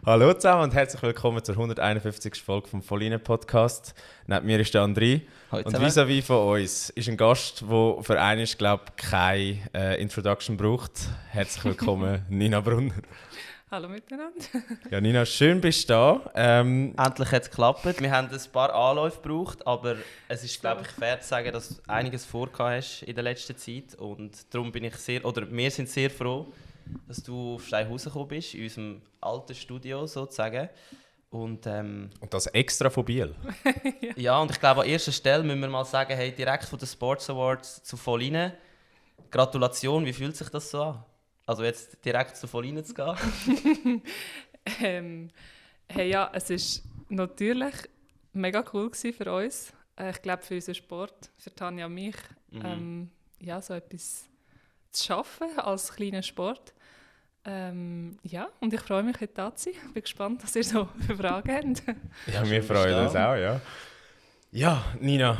Hallo zusammen und herzlich willkommen zur 151. Folge vom Vollinen Podcast. Neben mir ist der André. Hallo Und zusammen. vis-à-vis von uns ist ein Gast, der für einen, glaube ich, keine Introduction braucht. Herzlich willkommen, Nina Brunner. Hallo miteinander. Ja, Nina, schön bist du da. Endlich hat es geklappt. Wir haben ein paar Anläufe gebraucht, aber es ist, glaube ich, fair zu sagen, dass du einiges vorgehabt hast in der letzten Zeit. Und darum bin ich wir sind sehr froh, dass du auf Steinhausen gekommen bist, in unserem alten Studio sozusagen. Und das extra von Biel. ja, und ich glaube, an erster Stelle müssen wir mal sagen, hey, direkt von den Sports Awards zu Vollinen. Gratulation, wie fühlt sich das so an? Also jetzt direkt zu Vollinen zu gehen? Hey, ja, es war natürlich mega cool für uns. Ich glaube, für unseren Sport, für Tanja und mich, ja, so etwas zu schaffen als kleiner Sport. Ja, und ich freue mich, heute da zu sein. Ich bin gespannt, was ihr so für Fragen habt. Ja, wir freuen uns auch, ja. Ja, Nina,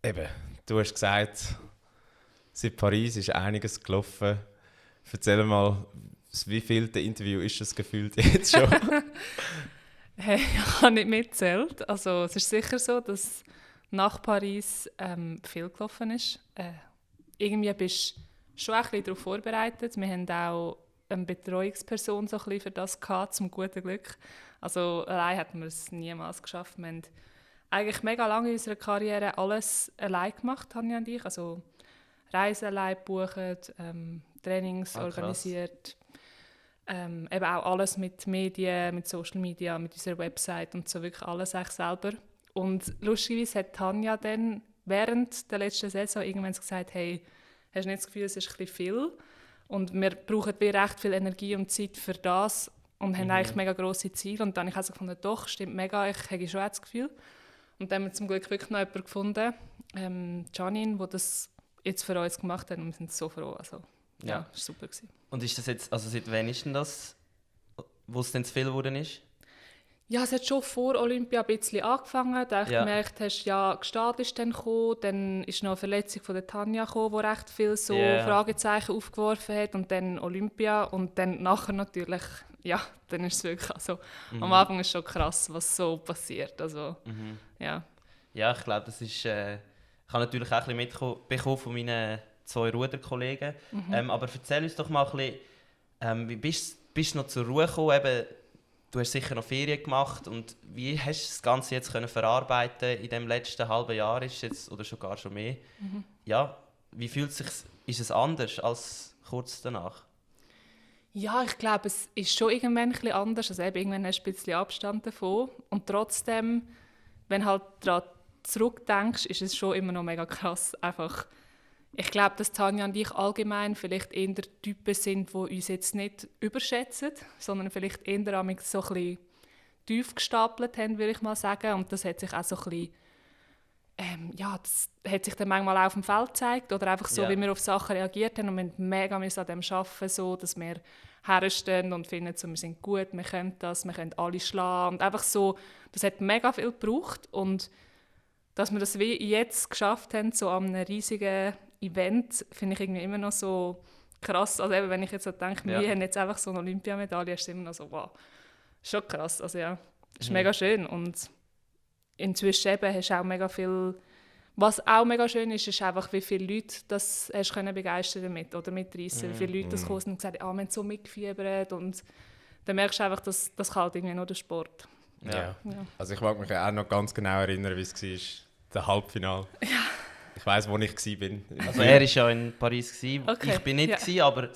eben, du hast gesagt, seit Paris ist einiges gelaufen. Erzähl mal, wie viel der Interview ist das gefühlt jetzt schon? Hey, ich habe nicht mitgezählt. Also, es ist sicher so, dass nach Paris viel gelaufen ist. Irgendwie bist du schon ein bisschen darauf vorbereitet. Wir haben auch eine Betreuungsperson so ein bisschen für das gehabt, zum guten Glück. Also allein hätten wir es niemals geschafft. Wir haben eigentlich mega lange in unserer Karriere alles allein gemacht, Tanja und ich. Also Reisen allein gebucht, Trainings organisiert. Eben auch alles mit Medien, mit Social Media, mit unserer Website und so, wirklich alles eigentlich selber. Und lustigerweise hat Tanja dann während der letzten Saison irgendwann gesagt, hey, hast du nicht das Gefühl, es ist ein bisschen viel? Und wir brauchen recht viel Energie und Zeit für das und haben eigentlich mega grosse Ziele. Und dann habe ich also gefunden, doch, stimmt mega, ich habe schon das Gefühl. Und dann haben wir zum Glück wirklich noch jemanden gefunden, Janine, der das jetzt für uns gemacht hat und wir sind so froh. Also, ja, es war super. Und ist das jetzt, also seit wann ist denn das, wo es denn zu viel geworden ist? Ja, es hat schon vor Olympia ein bisschen angefangen. Da habe ich gemerkt, hast, ja, Gstad ist dann gekommen, dann ist noch eine Verletzung von der Tanja gekommen, die recht viel so Fragezeichen aufgeworfen hat. Und dann Olympia und dann nachher natürlich, ja, dann ist es wirklich, also am Anfang ist es schon krass, was so passiert. Also, ja. Ja, ich glaube, das ist, ich habe natürlich auch ein bisschen mitbekommen von meinen 2 Ruderkollegen. Aber erzähl uns doch mal ein bisschen, wie bist du noch zur Ruhe gekommen? Eben, du hast sicher noch Ferien gemacht und wie hast du das Ganze jetzt können verarbeiten in dem letzten halben Jahr ist jetzt, oder sogar schon mehr? Ja, wie fühlt es sich, ist es anders als kurz danach? Ja, ich glaube, es ist schon irgendwann ein bisschen anders. Also eben, irgendwann hast du ein bisschen Abstand davon. Und trotzdem, wenn du halt daran zurückdenkst, ist es schon immer noch mega krass. Einfach, ich glaube, dass Tanja und ich allgemein vielleicht eher Typen sind, die uns jetzt nicht überschätzen, sondern vielleicht eher so ein bisschen tief gestapelt haben, würde ich mal sagen. Und das hat sich auch so ein bisschen, das hat sich dann manchmal auch auf dem Feld gezeigt oder einfach so, wie wir auf Sachen reagiert haben. Und wir müssen mega an dem arbeiten, so, dass wir herstehen und finden, so, wir sind gut, wir können das, wir können alle schlagen. Und einfach so, das hat mega viel gebraucht. Und dass wir das wie jetzt geschafft haben, so an einem riesigen Event, finde ich irgendwie immer noch so krass. Also eben, wenn ich jetzt so denke, wir haben jetzt einfach so eine Olympiamedaille, ist es immer noch so, wow, schon krass. Also ja, ist mega schön. Und inzwischen eben hast du auch mega viel, was auch mega schön ist, ist einfach, wie viele Leute das hast können begeistern damit oder mitreißen, wie viele Leute das kommen und gesagt haben, wir haben so mitgefiebert. Und dann merkst du einfach, dass das halt irgendwie nur der Sport. Ja. Also ich mag mich auch noch ganz genau erinnern, wie es war, der Halbfinale. Ja. Ich weiss, wo ich war. Also er war ja in Paris, okay. Ich bin nicht, aber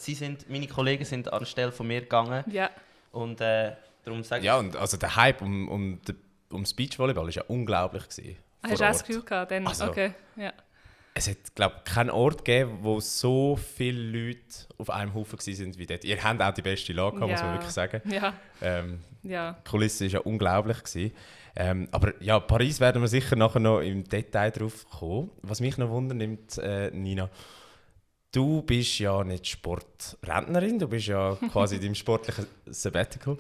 meine Kollegen sind anstelle von mir gegangen. Ja. Und darum sage ich... Ja, und also der Hype um das Beachvolleyball war ja unglaublich. Hast du auch das Gefühl gehabt? Dann? Also, okay. Ja. Es hat, glaube ich, keinen Ort gegeben, wo so viele Leute auf einem Haufen waren wie dort. Ihr habt auch die beste Lage gehabt, muss man wirklich sagen. Ja. Die Kulisse war ja unglaublich gewesen. Aber ja, Paris werden wir sicher nachher noch im Detail drauf kommen. Was mich noch wundernimmt, Nina, du bist ja nicht Sportrentnerin, du bist ja quasi in deinem sportlichen Sabbatical.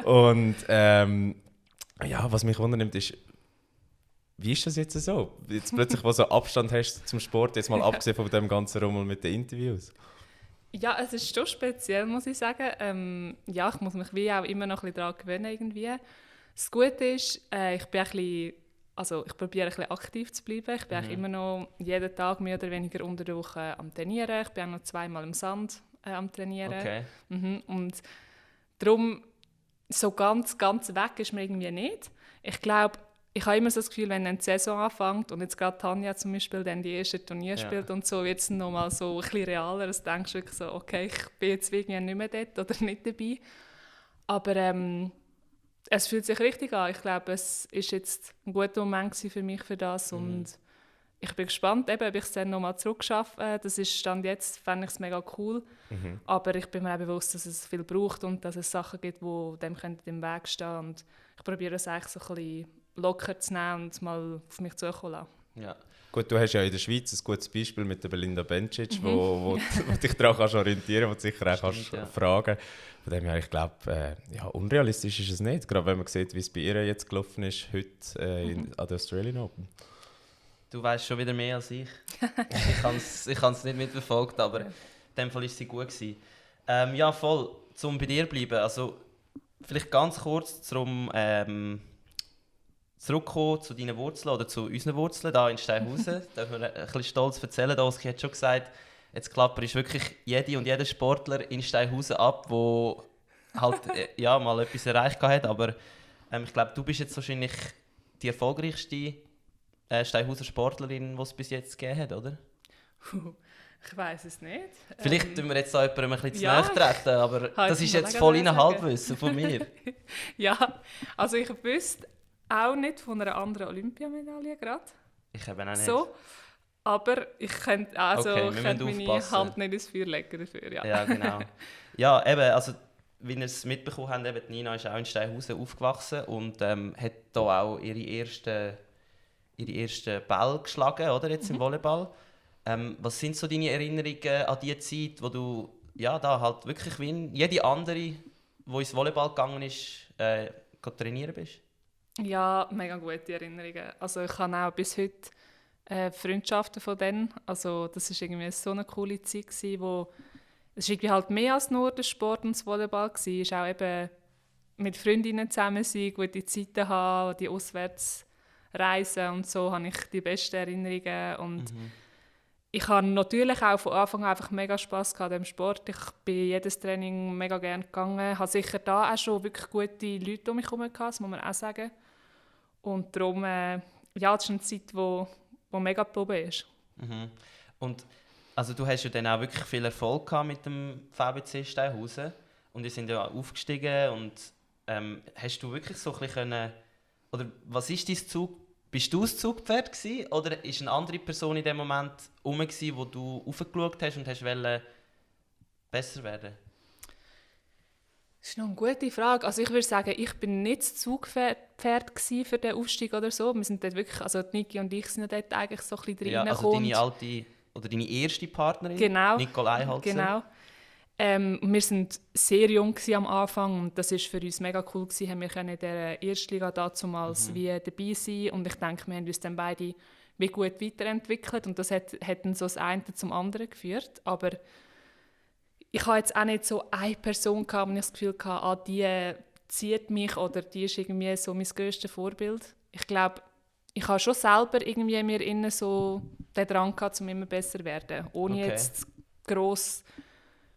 Und was mich wundernimmt ist, wie ist das jetzt so? Jetzt plötzlich, wo du so Abstand hast zum Sport, jetzt mal abgesehen von dem ganzen Rummel mit den Interviews. Ja, es ist schon speziell, muss ich sagen. Ja, ich muss mich wie auch immer noch ein bisschen daran gewöhnen irgendwie. Das Gute ist, ich bin ein bisschen, also ich probiere ein bisschen aktiv zu bleiben. Ich bin eigentlich immer noch jeden Tag mehr oder weniger unter der Woche am Trainieren. Ich bin auch noch 2-mal im Sand am Trainieren. Okay. Und darum, so ganz weg ist mir irgendwie nicht. Ich glaube, ich habe immer so das Gefühl, wenn dann die Saison anfängt und jetzt gerade Tanja zum Beispiel dann die erste Turnier spielt und so, wird es nochmal so ein bisschen realer. Du denkst wirklich so, okay, ich bin jetzt irgendwie nicht mehr dort oder nicht dabei. Aber es fühlt sich richtig an. Ich glaube, es ist jetzt ein guter Moment für mich für das und ich bin gespannt, eben, ob ich es dann nochmal zurückschaffe. Das ist Stand jetzt, fände ich es mega cool. Aber ich bin mir auch bewusst, dass es viel braucht und dass es Sachen gibt, die dem im Weg stehen. Und ich probiere es eigentlich so ein bisschen locker zu nehmen und mal auf mich zukommen lassen. Ja. Gut, du hast ja in der Schweiz ein gutes Beispiel mit der Belinda Bencic, wo dich daran kannst orientieren, wo du sicher auch kannst fragen. Von dem her, ich glaube, ja, unrealistisch ist es nicht, gerade wenn man sieht, wie es bei ihr jetzt gelaufen ist, heute an der Australian Open. Du weißt schon wieder mehr als ich. Ich habe es nicht mitverfolgt, aber in dem Fall war sie gut gewesen. Ja, voll. Zum bei dir bleiben. Also, vielleicht ganz kurz zurückkommen zu deinen Wurzeln oder zu unseren Wurzeln hier in Steinhausen. Da können wir ein bisschen stolz erzählen. Oski hat schon gesagt, jetzt klappert wirklich jede und jeder Sportler in Steinhausen ab, der halt ja, mal etwas erreicht hat. Aber ich glaube, du bist jetzt wahrscheinlich die erfolgreichste Steinhauser Sportlerin, die es bis jetzt gegeben hat, oder? Ich weiss es nicht. Vielleicht tun wir jetzt da jemandem ein bisschen zu nahe treten, aber das ist jetzt voll in Halbwissen von mir. Ja, also ich wüsste auch nicht von einer anderen Olympiamedaille gerade. Ich habe auch nicht. So, aber ich könnte Okay, meine Hand nicht ins Feuer legen dafür. Ja, ja genau. Ja, eben, also wie ihr es mitbekommen habt, eben, Nina ist auch in Steinhausen aufgewachsen und hat da auch ihre ersten Ball geschlagen, oder, jetzt im Volleyball. Was sind so deine Erinnerungen an die Zeit, wo du ja, da halt wirklich wie jede andere, die ins Volleyball gegangen ist, trainieren bist? Ja, mega gute Erinnerungen. Also ich habe auch bis heute Freundschaften von denen. Also das war irgendwie so eine coole Zeit, wo es irgendwie halt mehr als nur der Sport und das Volleyball war. Es war auch eben mit Freundinnen zusammen sein, gute Zeiten haben, die Auswärtsreisen und so habe ich die besten Erinnerungen. Und ich habe natürlich auch von Anfang an einfach mega Spass gehabt am Sport. Ich bin jedes Training mega gerne gegangen. Ich habe sicher da auch schon wirklich gute Leute um mich herum gehabt, das muss man auch sagen. Und darum, ja, das ist eine Zeit, die mega geblieben ist. Und also du hast ja dann auch wirklich viel Erfolg gehabt mit dem VBC Steinhausen und wir sind ja aufgestiegen und hast du wirklich so ein bisschen oder was ist dein Zug? Bist du das Zugpferd gewesen, oder war eine andere Person in dem Moment herum, wo du raufgeschaut hast und hast besser werden? Das ist noch eine gute Frage. Also ich würde sagen, ich bin nicht das Zugpferd für den Aufstieg oder so. Wir sind dort wirklich, also Niki und ich sind dort eigentlich so ein bisschen reingekommen. Ja, also deine alte oder deine erste Partnerin, genau, Nicole Einholzer. Genau. Wir waren sehr jung am Anfang und das war für uns mega cool. Wir konnten in der Erstliga damals wie dabei sein und ich denke, wir haben uns dann beide wie gut weiterentwickelt und das hat dann so das eine zum anderen geführt. Aber ich hatte jetzt auch nicht so eine Person, wo ich das Gefühl hatte, die zieht mich oder die ist irgendwie so mein grösstes Vorbild. Ich glaube, ich habe schon selber irgendwie mir innen so den Drang gehabt, um immer besser zu werden, ohne jetzt gross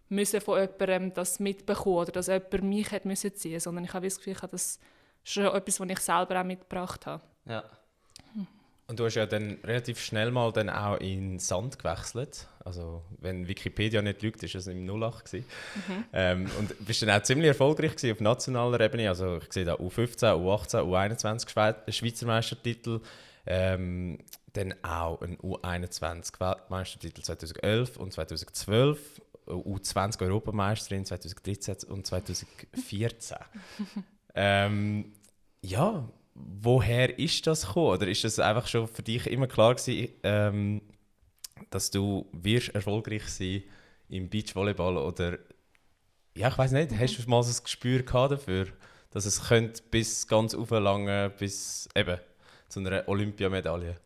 müssen von jemandem das mitbekommen oder dass jemand mich hat müssen ziehen, sondern ich habe das Gefühl, ich habe das schon etwas, was ich selber auch mitgebracht habe. Ja. Und du hast ja dann relativ schnell mal dann auch in Sand gewechselt. Also wenn Wikipedia nicht lügt, war es im 08 gewesen. Und bist dann auch ziemlich erfolgreich gewesen auf nationaler Ebene. Also ich sehe da U15, U18, U21 Schweizer Meistertitel. Dann auch ein U21 Weltmeistertitel 2011 und 2012. U20 Europameisterin 2013 und 2014. Ja, woher ist das gekommen? Oder ist das einfach schon für dich immer klar gewesen, dass du wirst erfolgreich sein im Beachvolleyball? Oder ja, ich weiß nicht, hast du mal so ein Gespür gehabt dafür, dass es könnte bis ganz auflangen bis eben zu einer Olympiamedaille?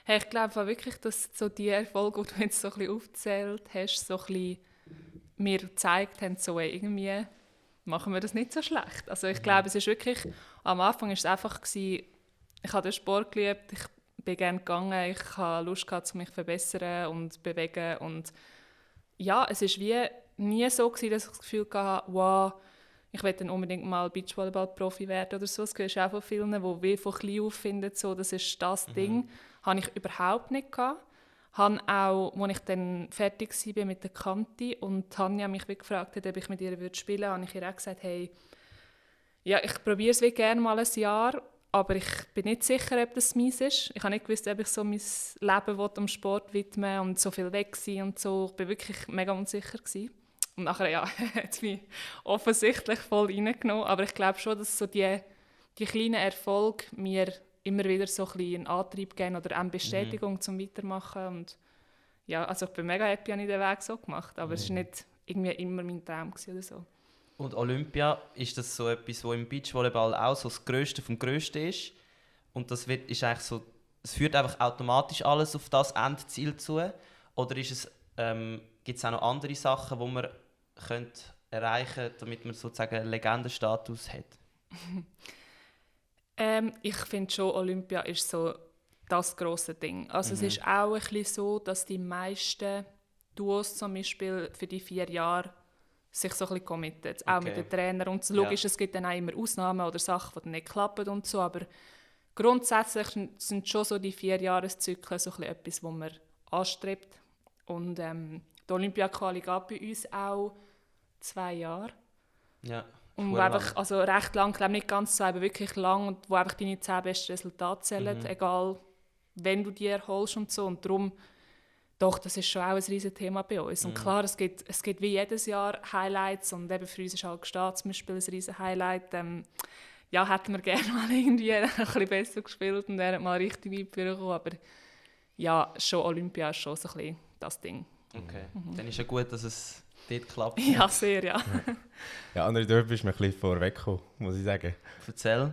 Hey, ich glaube wirklich, dass so die Erfolge, die du jetzt so ein bisschen aufgezählt hast, so ein bisschen mir gezeigt haben, so irgendwie machen wir das nicht so schlecht. Also ich glaube, es ist wirklich, am Anfang war es einfach, ich habe den Sport geliebt, ich bin gerne gegangen, ich hatte Lust gehabt, mich zu verbessern und bewegen. Und ja, es war wie nie so gewesen, dass ich das Gefühl hatte, wow, ich will dann unbedingt mal Beachvolleyball-Profi werden oder so. Das gehört auch von vielen, die wie von klein auf finden, so, das ist das Ding. Habe ich überhaupt nicht gehabt. Habe auch, als ich dann fertig war mit der Kante und Tanja mich gefragt hat, ob ich mit ihr spielen würde, habe ich ihr auch gesagt, hey, ja, ich probiere es gerne mal ein Jahr, aber ich bin nicht sicher, ob das meins ist. Ich habe nicht gewusst, ob ich so mein Leben dem Sport widmen will und so viel weg sein und so. Ich war wirklich mega unsicher gewesen. Und nachher, ja, hat es mich offensichtlich voll reingenommen. Aber ich glaube schon, dass so die kleinen Erfolge mir immer wieder so ein bisschen einen Antrieb geben oder eine Bestätigung zum Weitermachen. Und ja, also ich bin mega happy, dass ich den Weg so gemacht habe. Aber es war nicht irgendwie immer mein Traum oder so. Und Olympia, ist das so etwas, wo im Beachvolleyball auch so das Grösste vom Grössten ist? Und das ist eigentlich so, es führt einfach automatisch alles auf das Endziel zu? Oder ist es, gibt es auch noch andere Sachen, die man könnte erreichen könnte, damit man sozusagen einen Legendenstatus hat? Ich finde schon, Olympia ist so das grosse Ding. Also es ist auch ein bisschen so, dass die meisten Duos zum Beispiel für die 4 Jahre sich so ein bisschen committen, auch mit den Trainern. Und logisch, es gibt dann auch immer Ausnahmen oder Sachen, die dann nicht klappen und so, aber grundsätzlich sind schon so die 4 Jahreszyklen so ein bisschen etwas, was man anstrebt. Und die Olympia-Quali geht bei uns auch 2 Jahre. Ja. Und wo einfach, also recht lang, ich glaube nicht ganz 2, aber wirklich lang, und wo einfach deine 10 besten Resultate zählen, egal wenn du die erholst und so. Und darum, doch, das ist schon auch ein riesiges Thema bei uns. Und klar, es gibt wie jedes Jahr Highlights, und eben für uns ist halt Gstaad zum Beispiel ein riesiges Highlight. Ja, hätten wir gerne mal irgendwie ein bisschen besser gespielt und wären mal richtig weit gekommen, aber ja, schon Olympia ist schon so ein bisschen das Ding. Okay, dann ist ja gut, dass es dort klappt. Ja, sehr, ja. Ja, André, du bist mir ein bisschen vorweggekommen, muss ich sagen. Erzähl.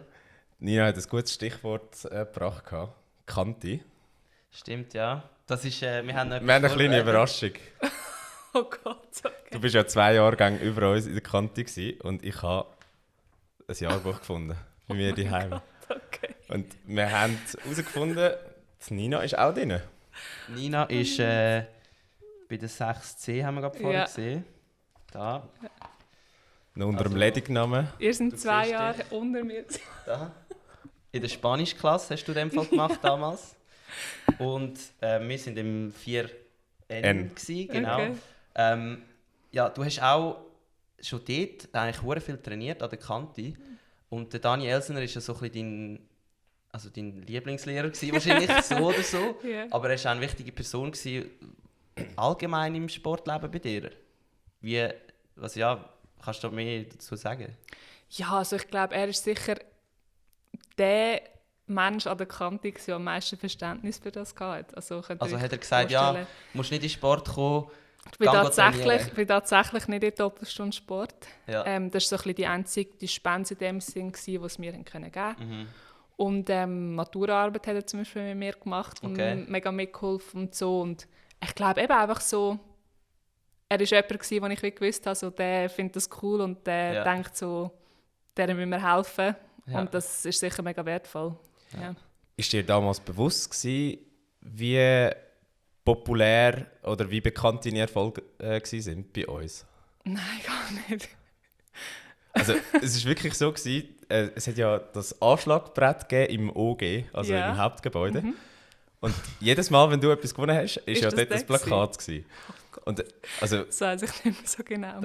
Nina hat ein gutes Stichwort gebracht. Kante. Stimmt, ja. Das ist, wir haben eine kleine Überraschung. Oh Gott, okay. Du bist ja 2 Jahrgänge über uns in der Kante gewesen, und ich habe ein Jahrbuch gefunden bei mir daheim. Okay. Und wir haben herausgefunden, die Nina ist auch drin. Nina ist bei der 6C, haben wir gerade vorher Ja. gesehen. Da. Noch unter dem Also, Ledignamen. Ihr seid Du 2 siehst Jahre unter mir. Da. In der Spanischklasse hast du in dem Fall gemacht damals. Und wir sind im 4N gewesen, genau. Okay. Ja, du hast auch schon dort eigentlich sehr viel trainiert an der Kante. Und der Dani Elsener war ja so ein bisschen dein Lieblingslehrer gewesen, wahrscheinlich, so oder so. Yeah. Aber er war auch eine wichtige Person gewesen, allgemein im Sportleben bei dir. Kannst du da mehr dazu sagen? Ja, also ich glaube, er ist sicher der Mensch an der Kante, der am meisten Verständnis für das hatte. Also hat er gesagt, ja, du musst nicht in den Sport kommen, ich bin trainieren. tatsächlich nicht in der Doppelstunde Sport. Ja. Das war so ein bisschen die einzige Dispense in dem Sinn, die es mir geben können. Mhm. Und Maturaarbeit hat er zum Beispiel mit mir gemacht und mega mitgeholfen und so. Und ich glaube eben einfach so, er war jemand, wo ich gewusst habe, so, der findet das cool und der denkt so, der müssen wir helfen. Ja. Und das ist sicher mega wertvoll. Ja. Ist dir damals bewusst gewesen, wie populär oder wie bekannt deine Erfolge sind bei uns? Nein, gar nicht. Also es war wirklich so gewesen, es hat ja das Anschlagbrett gegeben im OG, also im Hauptgebäude. Und jedes Mal, wenn du etwas gewonnen hast, ist ja dort das Plakat gewesen. Und, also, Das weiß ich nicht mehr so genau.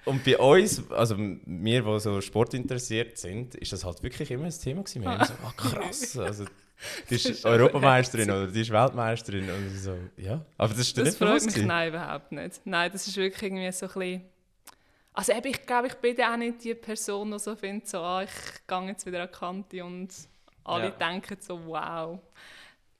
Und bei uns, also wir, die so Sport interessiert sind, ist das halt wirklich immer ein Thema gewesen. Wir haben immer so, krass, also du bist Europameisterin oder du bist Weltmeisterin und so, ja. Aber das ist dir nicht bewusst gewesen? Nein, überhaupt nicht. Nein, das ist wirklich irgendwie so ein bisschen... Also eben, ich glaube, ich bin auch nicht die Person, die so findet, so, ich gehe jetzt wieder an die Kante und alle denken so, wow.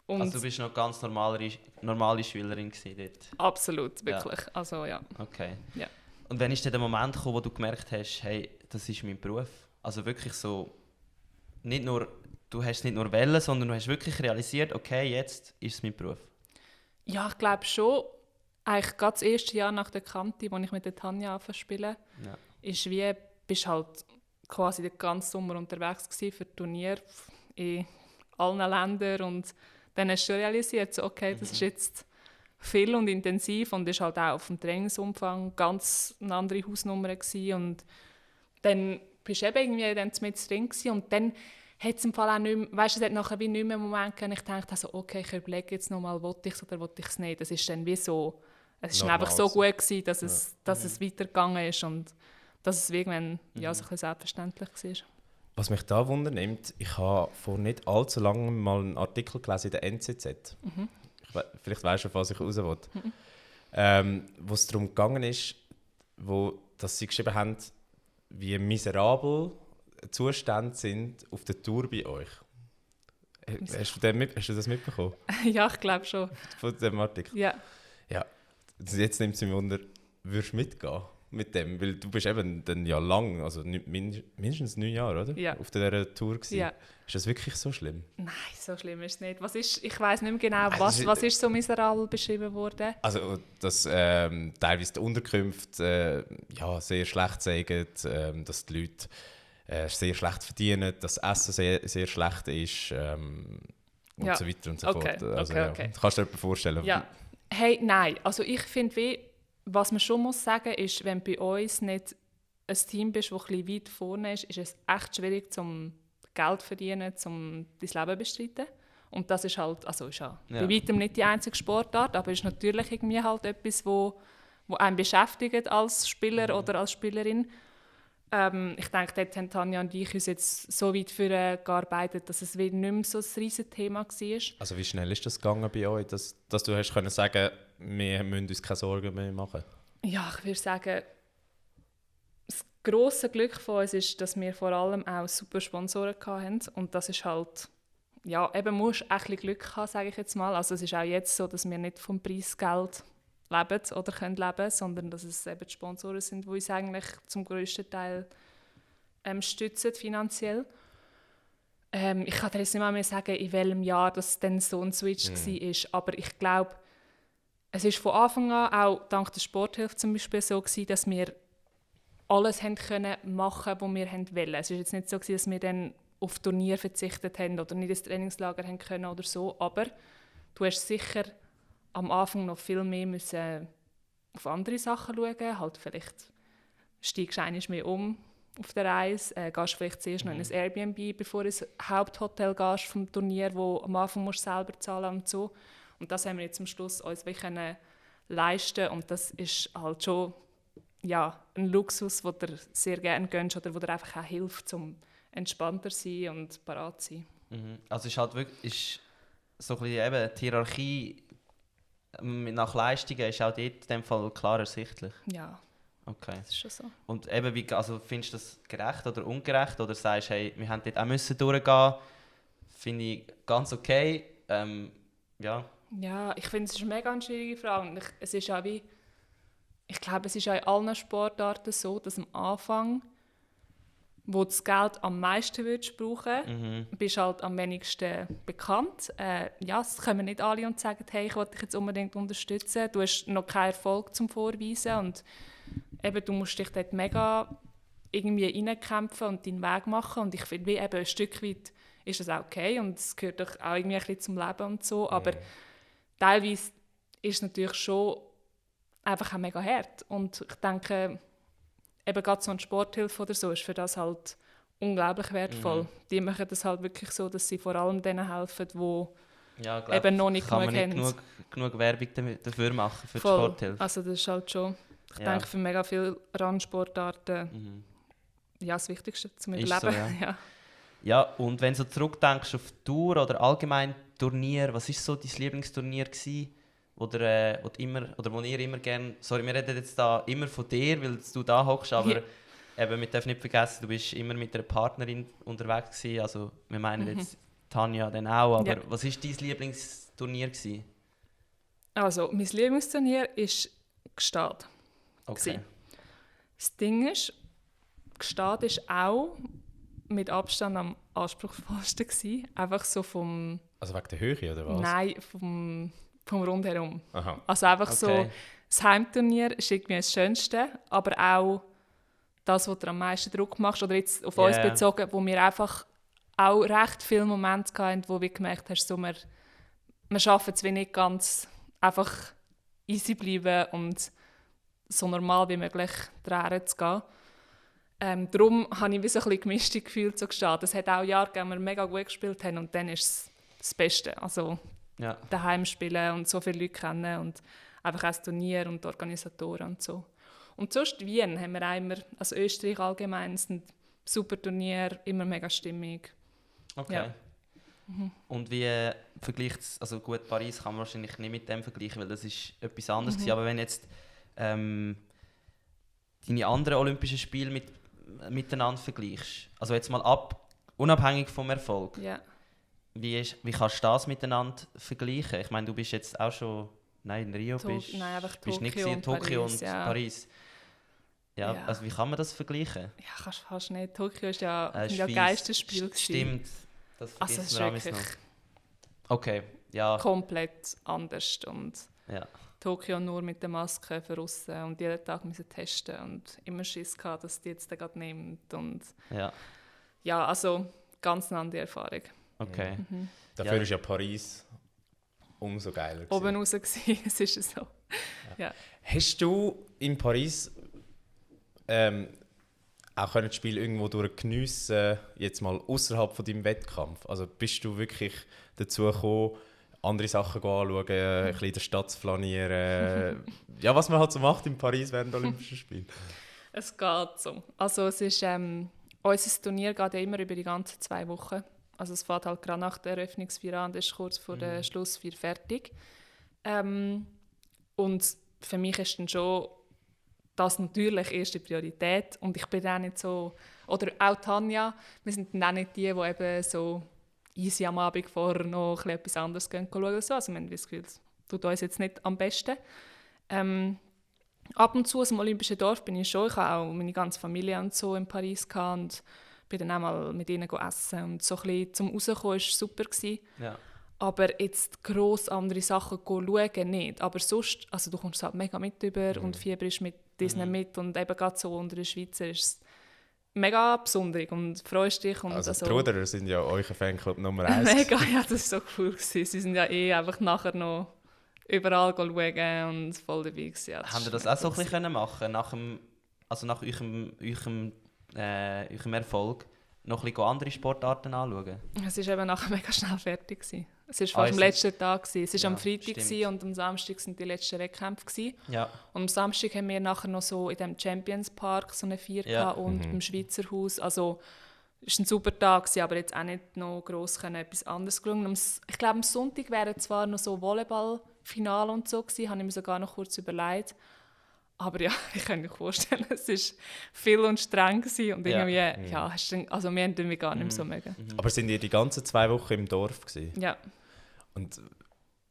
Und Also du bist noch ganz normale Schülerin gewesen dort? Absolut, wirklich. Ja. Also ja. Okay. Ja. Und wann ist denn der Moment gekommen, wo du gemerkt hast, hey, das ist mein Beruf? Also wirklich so, nicht nur, du hast es nicht nur wollen, sondern du hast wirklich realisiert, okay, jetzt ist es mein Beruf? Ja, ich glaube schon, eigentlich gerade das erste Jahr nach der Kante, als ich mit der Tanja spiele, ist wie, bist halt quasi den ganzen Sommer unterwegs gewesen für Turniere in allen Ländern und dann hast du realisiert, so, okay, das ist jetzt viel und intensiv und ist halt auch auf dem Trainingsumfang ganz eine andere Hausnummer gewesen. Und dann bist du eben irgendwie dann mit drin gewesen. Und dann hat es im Fall auch nicht mehr, weißt du, es hat nachher wie nicht mehr einen Moment gegeben, ich dachte also, okay, ich überlege jetzt nochmal, wollte ich es oder wollte ich es nicht. Das ist dann wie so, es war einfach so gut gewesen, dass es weitergegangen ist und dass es irgendwann ja, so ein bisschen selbstverständlich war. Was mich da wundernimmt, ich habe vor nicht allzu langem mal einen Artikel gelesen in der NZZ. Vielleicht weisst du, auf was ich raus will. Wo es darum gegangen ist, dass sie geschrieben haben, wie miserabel Zustände sind auf der Tour bei euch. Hast du das mitbekommen? Ja, ich glaube schon. Von dem Artikel? Ja. Jetzt nimmt es mich wunder, würdest du mitgehen mit dem? Weil du bist eben dann ja lang, also mindestens 9 Jahre, oder? Ja. Auf dieser Tour gewesen. Ja. Ist das wirklich so schlimm? Nein, so schlimm ist es nicht. Ich weiss nicht mehr genau, was ist so miserabel beschrieben worden. Also, dass teilweise die Unterkünfte sehr schlecht sagen, dass die Leute sehr schlecht verdienen, dass das Essen sehr, sehr schlecht ist und so weiter und so fort. Also, okay. Kannst du dir etwas vorstellen? Ja. Hey, nein. Also ich finde, was man schon muss sagen ist, wenn du bei uns nicht ein Team bist, das ein bisschen weit vorne ist es echt schwierig, zum Geld zu verdienen, um dein Leben zu bestreiten. Und das ist halt, also ist ja bei weitem nicht die einzige Sportart, aber ist natürlich irgendwie halt etwas, wo einen beschäftigt als Spieler oder als Spielerin. Ich denke, dort haben Tanja und ich uns jetzt so weit für gearbeitet, dass es wieder nicht mehr so ein riesiges Thema war. Also wie schnell ist das gegangen bei euch, dass du hast können sagen, wir müssen uns keine Sorgen mehr machen? Ja, ich würde sagen, das grosse Glück von uns ist, dass wir vor allem auch super Sponsoren hatten. Und das ist halt, ja, eben musst du ein bisschen Glück haben, sage ich jetzt mal. Also es ist auch jetzt so, dass wir nicht vom Preisgeld leben oder können leben, sondern dass es eben die Sponsoren sind, die uns eigentlich zum grössten Teil stützen finanziell. Ich kann dir jetzt nicht mal mehr sagen, in welchem Jahr das dann so ein Switch war, aber ich glaube, es ist von Anfang an, auch dank der Sporthilfe zum Beispiel, so gewesen, dass wir alles haben können machen, was wir wollten. Es war jetzt nicht so gewesen, dass wir dann auf Turnier verzichtet haben oder nicht ins Trainingslager haben können oder so, aber du hast sicher am Anfang noch viel mehr müssen auf andere Sachen schauen. Halt vielleicht steigst du einmal mehr um auf der Reise, gehst vielleicht zuerst noch in ein Airbnb, bevor du ins Haupthotel gehst vom Turnier, wo am Anfang musst du selber zahlen und so. Und das haben wir jetzt am Schluss uns wirklich leisten und das ist halt schon ein Luxus, den du sehr gerne gönnst oder der dir einfach auch hilft, um entspannter zu sein und parat zu sein. Also ist halt wirklich so ein bisschen eben die Hierarchie nach Leistungen ist auch dort in dem Fall klar ersichtlich. Ja, okay. Das ist schon so. Und eben, findest du das gerecht oder ungerecht? Oder sagst du, hey, wir haben dort auch müssen durchgehen? Finde ich ganz okay. Ja, ich finde, es ist eine mega schwierige Frage. Ich glaube, es ist auch in allen Sportarten so, dass am Anfang, wo du das Geld am meisten brauchen bist halt am wenigsten bekannt. Es kommen nicht alle und sagen, hey, ich will dich jetzt unbedingt unterstützen. Du hast noch keinen Erfolg zum Vorweisen und eben, du musst dich dort mega irgendwie reinkämpfen und deinen Weg machen. Und ich finde, wie eben ein Stück weit ist das auch okay und es gehört doch auch irgendwie ein bisschen zum Leben und so. Aber teilweise ist es natürlich schon einfach auch mega hart. Und ich denke, eben gerade so eine Sporthilfe oder so ist für das halt unglaublich wertvoll. Die machen das halt wirklich so, dass sie vor allem denen helfen, die eben noch nicht genug haben. Kann man nicht genug Werbung dafür machen, für Voll. die Sporthilfe? Also das ist halt schon, ich denke, für mega viele Randsportarten das Wichtigste zum Überleben. So, ja. Ja, und wenn du so zurückdenkst auf die Tour oder allgemein Turnier, was war so dein Lieblingsturnier gewesen, wo ihr immer gerne... Sorry, wir reden jetzt da immer von dir, weil du da hockst, aber eben, wir dürfen nicht vergessen, du bist immer mit einer Partnerin unterwegs gewesen, also wir meinen jetzt Tanja dann auch, aber was war dein Lieblingsturnier gewesen? Also, mein Lieblingsturnier war Gstaad. Okay. Das Ding ist, Gstaad war auch mit Abstand am anspruchsvollsten gewesen. Einfach so vom... Also wegen der Höhe, oder was? Nein, vom Rundherum. Aha. Also einfach so, das Heimturnier ist irgendwie das Schönste, aber auch das, wo du am meisten Druck machst, oder jetzt auf uns bezogen, wo wir einfach auch recht viele Momente hatten, wo du gemerkt hast, so, wir schaffen es wie nicht ganz einfach easy bleiben und so normal wie möglich daran zu gehen. Darum habe ich wie so ein bisschen gemischte Gefühle so gestanden. Es hat auch Jahre gegeben, wo wir mega gut gespielt haben und dann ist es das Beste. Also daheim spielen und so viele Leute kennen und einfach auch das Turnier und die Organisatoren und so. Und sonst Wien haben wir auch immer, also Österreich allgemein, es sind super Turnier, immer mega stimmig. Okay. Ja. Und wie vergleicht es, also gut, Paris kann man wahrscheinlich nicht mit dem vergleichen, weil das ist etwas anderes gewesen. Aber wenn jetzt deine anderen Olympischen Spiele miteinander vergleichst, also jetzt mal unabhängig vom Erfolg, wie kannst du das miteinander vergleichen? Ich meine, du bist jetzt auch schon, in Rio bist nicht in Tokio und Paris. Ja, also wie kann man das vergleichen? Ja, kannst du fast nicht. Tokio ist ja das geilste Spiel. Stimmt, das vergisst man wirklich noch. Okay, ja. Komplett anders und Tokio nur mit der Maske für aussen und jeden Tag müssen testen und immer Schiss gehabt, dass die jetzt gerade nimmt und also ganz eine andere Erfahrung. Okay. Dafür ist ja Paris umso geiler gewesen. Oben raus gewesen, es ist so. Ja. Hast du in Paris auch das Spiel irgendwo geniessen, jetzt mal außerhalb von deinem Wettkampf? Also bist du wirklich dazu gekommen, andere Sachen anschauen, ein bisschen in der Stadt zu flanieren? Ja, was man halt so macht in Paris während der Olympischen Spiele. Es geht so. Also es ist, unser Turnier geht ja immer über die ganzen 2 Wochen. Also es fährt halt gerade nach der Eröffnungsfeier an und ist kurz vor der Schlussfeier fertig. Und für mich ist dann schon das natürlich erste Priorität. Und ich bin auch nicht so, oder auch Tanja, wir sind dann auch nicht die eben so easy am Abend vorher noch etwas anderes schauen oder so. Also wir haben das Gefühl, es tut uns jetzt nicht am besten. Ab und zu aus dem Olympischen Dorf bin ich schon. Ich habe auch meine ganze Familie und so in Paris gehabt und bin dann auch mal mit ihnen essen. Und so ein bisschen zum Rauskommen war super. Ja. Aber jetzt gross andere Sachen schauen nicht. Aber sonst, also du kommst halt mega mit über und fieberst mit Disney mit. Und eben gerade so unter den Schweizer ist es mega besonders und freust dich. Und also die Ruderer sind ja euer Fanclub Nummer 1. Mega, ja, das war so cool gewesen. Sie sind ja einfach nachher noch überall schauen und voll dabei gewesen. Ja, haben Sie das auch so ein bisschen machen nach eurem Erfolg? Noch ein bisschen andere Sportarten anschauen? Es war eben nachher mega schnell fertig gewesen. Es war fast am letzten Tag. Es war am Freitag und am Samstag waren die letzten Wettkämpfe. Ja. Und am Samstag haben wir nachher noch so in dem Champions Park so eine Feier und im Schweizer Haus. Also es war ein super Tag, aber jetzt auch nicht noch gross etwas anderes gelungen. Ich glaube, am Sonntag wäre zwar noch so Volleyballfinale und so gewesen, habe ich mir sogar noch kurz überlegt. Aber ja, ich kann mir vorstellen, es war viel und streng gewesen und irgendwie, also wir haben irgendwie gar nicht mehr so mögen. Aber sind ihr die ganzen 2 Wochen im Dorf gewesen? Ja. Und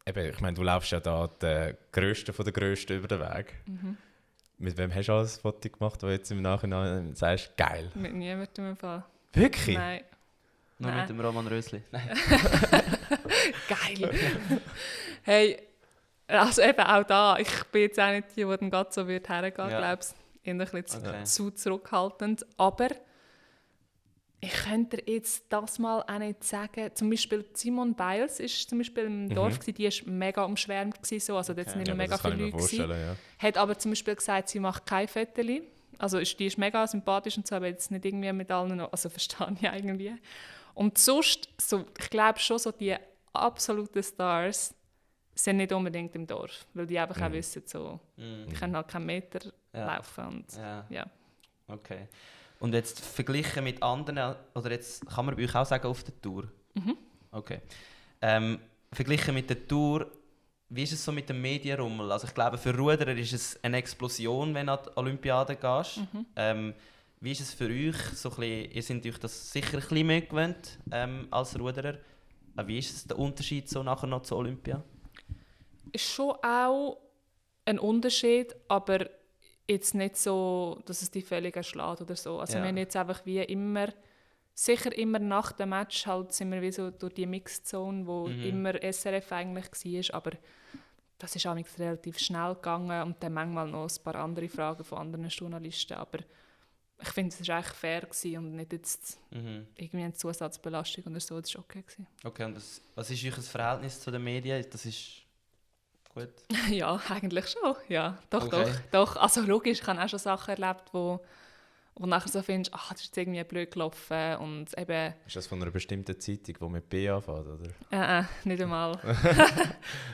eben, ich meine, du läufst ja da den Grössten von den Grössten über den Weg. Mit wem hast du alles ein Foto gemacht, wo jetzt im Nachhinein sagst, geil? Mit niemandem im Fall. Wirklich? Nein. Nur mit dem Roman Rösli? Nein. Geil! Hey, also eben auch da, ich bin jetzt auch nicht die, die dann gerade so hergehen, glaube ich. Eher ein bisschen zu zurückhaltend. Aber ich könnte jetzt das mal auch nicht sagen. Zum Beispiel Simone Biles war zum Beispiel im Dorf, die war mega umschwärmt. So. Also dort sind nicht mega viele Leute. Ja. Hat aber zum Beispiel gesagt, sie macht kein Fotos. Also die ist mega sympathisch und so, aber jetzt nicht irgendwie mit allen noch, also verstehe ich irgendwie. Und sonst, so, ich glaube schon, so die absoluten Stars sind nicht unbedingt im Dorf, weil die einfach auch wissen, so, die können halt keinen Meter laufen. Und, ja. Okay. Und jetzt verglichen mit anderen, oder jetzt kann man bei euch auch sagen, auf der Tour? Okay. Verglichen mit der Tour, wie ist es so mit dem Medienrummel? Also ich glaube, für Ruderer ist es eine Explosion, wenn du an die Olympiade gehst. Wie ist es für euch? So ein bisschen, ihr seid euch das sicher ein bisschen mehr gewöhnt als Ruderer. Wie ist es der Unterschied so nachher noch zur Olympia? Ist schon auch ein Unterschied, aber jetzt nicht so, dass es die völlig erschlägt oder so. Also wir haben jetzt einfach wie immer, sicher immer nach dem Match halt sind wir wie so durch die Mixed Zone, wo immer SRF eigentlich war, aber das ist amigs relativ schnell gegangen und dann manchmal noch ein paar andere Fragen von anderen Journalisten, aber ich finde, es war eigentlich fair gewesen und nicht jetzt irgendwie eine Zusatzbelastung oder so, das war okay gewesen. Okay, und was ist euer Verhältnis zu den Medien? Das ist gut? Ja, eigentlich schon, ja, doch. Also logisch, ich habe auch schon Sachen erlebt, wo nachher so findest, ach, das ist jetzt irgendwie blöd gelaufen und eben... Ist das von einer bestimmten Zeitung, die mit B anfängt, oder? Nicht einmal.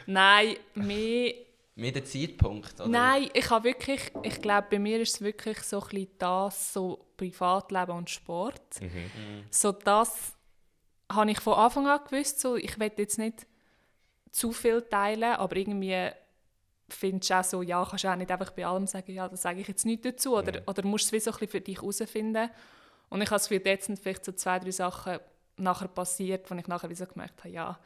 Nein, mehr... Mehr der Zeitpunkt, oder? Nein, ich glaube, bei mir ist es wirklich so ein bisschen das, so Privatleben und Sport. So das habe ich von Anfang an gewusst, so, ich will jetzt nicht zu viel teilen, aber irgendwie findest du auch so, ja, kannst du auch nicht einfach bei allem sagen, ja, da sage ich jetzt nichts dazu, oder musst du es wie so ein bisschen für dich herausfinden. Und ich habe das Gefühl, jetzt sind vielleicht so 2, 3 Sachen nachher passiert, wo ich nachher wie so gemerkt habe, ja,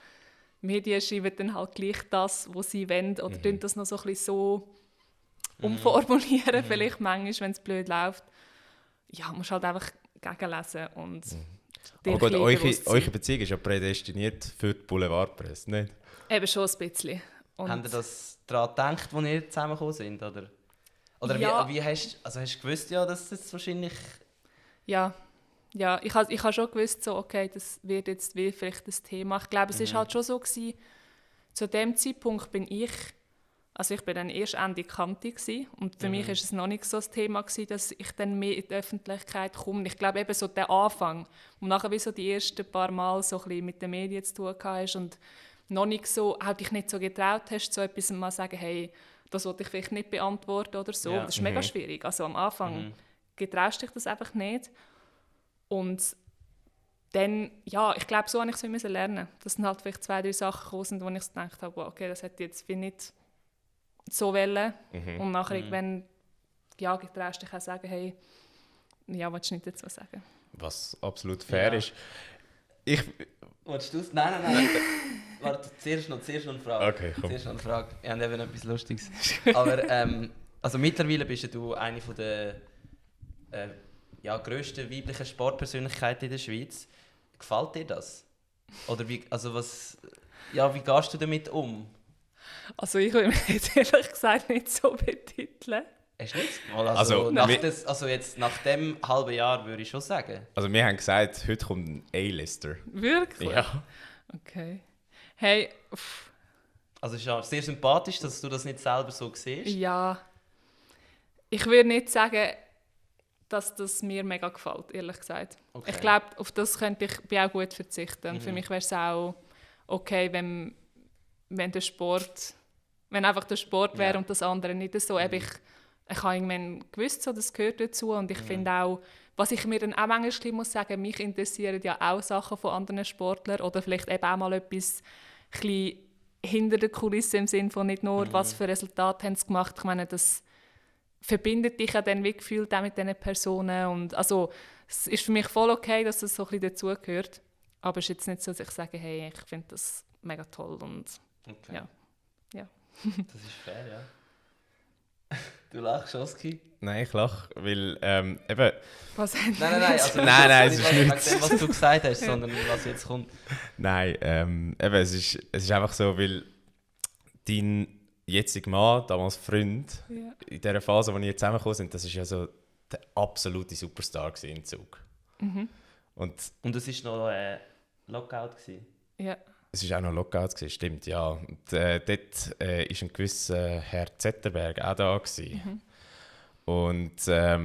Medien schreiben dann halt gleich das, was sie wollen, oder tun das noch so ein bisschen so umformulieren, vielleicht manchmal, wenn es blöd läuft. Ja, musst halt einfach gegenlesen und aber gut, eure Beziehung ist ja prädestiniert für die Boulevardpresse, nicht? Eben schon ein bisschen. Und habt ihr das daran gedacht, als ihr zusammengekommen sind, oder ja. wie hast du gewusst, ja, dass das wahrscheinlich... Ja, ich habe schon gewusst, so, okay, das wird jetzt wie vielleicht das Thema. Ich glaube, es war halt schon so gewesen, zu dem Zeitpunkt bin ich dann erst Ende Kante gewesen, und für mich war es noch nicht so das Thema gewesen, dass ich dann mehr in die Öffentlichkeit komme. Ich glaube eben so der Anfang, wo nachher wie so die ersten paar Mal so ein bisschen mit den Medien zu tun hast und noch nicht so, halt dich nicht so getraut hast, so etwas mal sagen, hey, das wollte ich vielleicht nicht beantworten oder so. Ja. Das ist mega schwierig. Also am Anfang getraust dich das einfach nicht. Und dann, ja, ich glaube, so habe ich es lernen. Das sind halt vielleicht 2, 3 Sachen gekommen, wo ich gedacht habe, wow, okay, das hätte ich jetzt wie nicht so wollen. Und nachher irgendwann, ja, getraust dich auch sagen, hey, ja, willst du nicht dazu sagen? Was absolut fair ist. Willst du es? Nein. Warte, zuerst noch eine Frage. Okay, komm. Zuerst noch eine Frage. Ich habe eben etwas Lustiges. Aber also mittlerweile bist du eine der grössten weiblichen Sportpersönlichkeiten in der Schweiz. Gefällt dir das? Oder wie gehst du damit um? Also ich will mich jetzt ehrlich gesagt nicht so betiteln. Hast du nicht mal? Jetzt nach dem halben Jahr würde ich schon sagen. Also wir haben gesagt, heute kommt ein A-Lister. Wirklich? Ja. Okay. Hey, Also es ist ja sehr sympathisch, dass du das nicht selber so siehst. Ja. Ich würde nicht sagen, dass das mir mega gefällt, ehrlich gesagt. Okay. Ich glaube, auf das könnte ich auch gut verzichten. Für mich wäre es auch okay, wenn einfach der Sport wäre und das andere nicht so. Ich habe irgendwann gewusst, so, das gehört dazu, und ich finde auch, was ich mir dann auch manchmal muss sagen, mich interessieren ja auch Sachen von anderen Sportlern oder vielleicht eben auch mal etwas hinter der Kulisse im Sinne von nicht nur, was für Resultate haben sie gemacht. Ich meine, das verbindet dich ja dann wie gefühlt auch mit diesen Personen, und also es ist für mich voll okay, dass das so ein bisschen dazugehört, aber es ist jetzt nicht so, dass ich sage, hey, ich finde das mega toll und okay. Ja. Das ist fair, ja. Du lachst, Oski? Nein, ich lache, weil eben... Was Nein, also nein, es ist nicht nicht dem, was du gesagt hast, sondern was jetzt kommt. Nein, eben, es ist einfach so, weil dein jetziger Mann, damals Freund, in dieser Phase, wo wir zusammengekommen sind, das war ja so der absolute Superstar im Zug. Und es war noch Lockout gewesen. Ja. Es war auch noch Lockout, stimmt, ja. Und dort war ein gewisser Herr Zetterberg auch da gewesen. Und der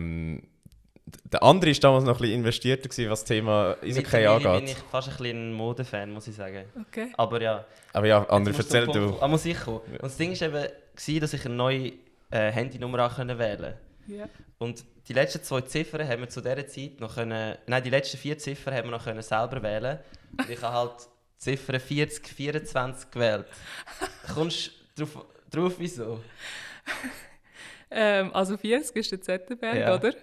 andere war damals noch ein bisschen investierter gewesen, was das Thema Eishockey angeht. Bin ich fast ein bisschen ein Modefan, muss ich sagen. Okay. Aber ja, André, erzähl du. Muss ich kommen. Und das Ding war eben, dass ich eine neue Handynummer auch wählen konnte. Ja. Und die letzten 2 Ziffern haben wir zu dieser Zeit noch die letzten 4 Ziffern haben wir noch selber wählen. Und ich habe halt Ziffer 40, 24 gewählt. Kommst du drauf wieso? Also 40 ist der Zetterberg, oder?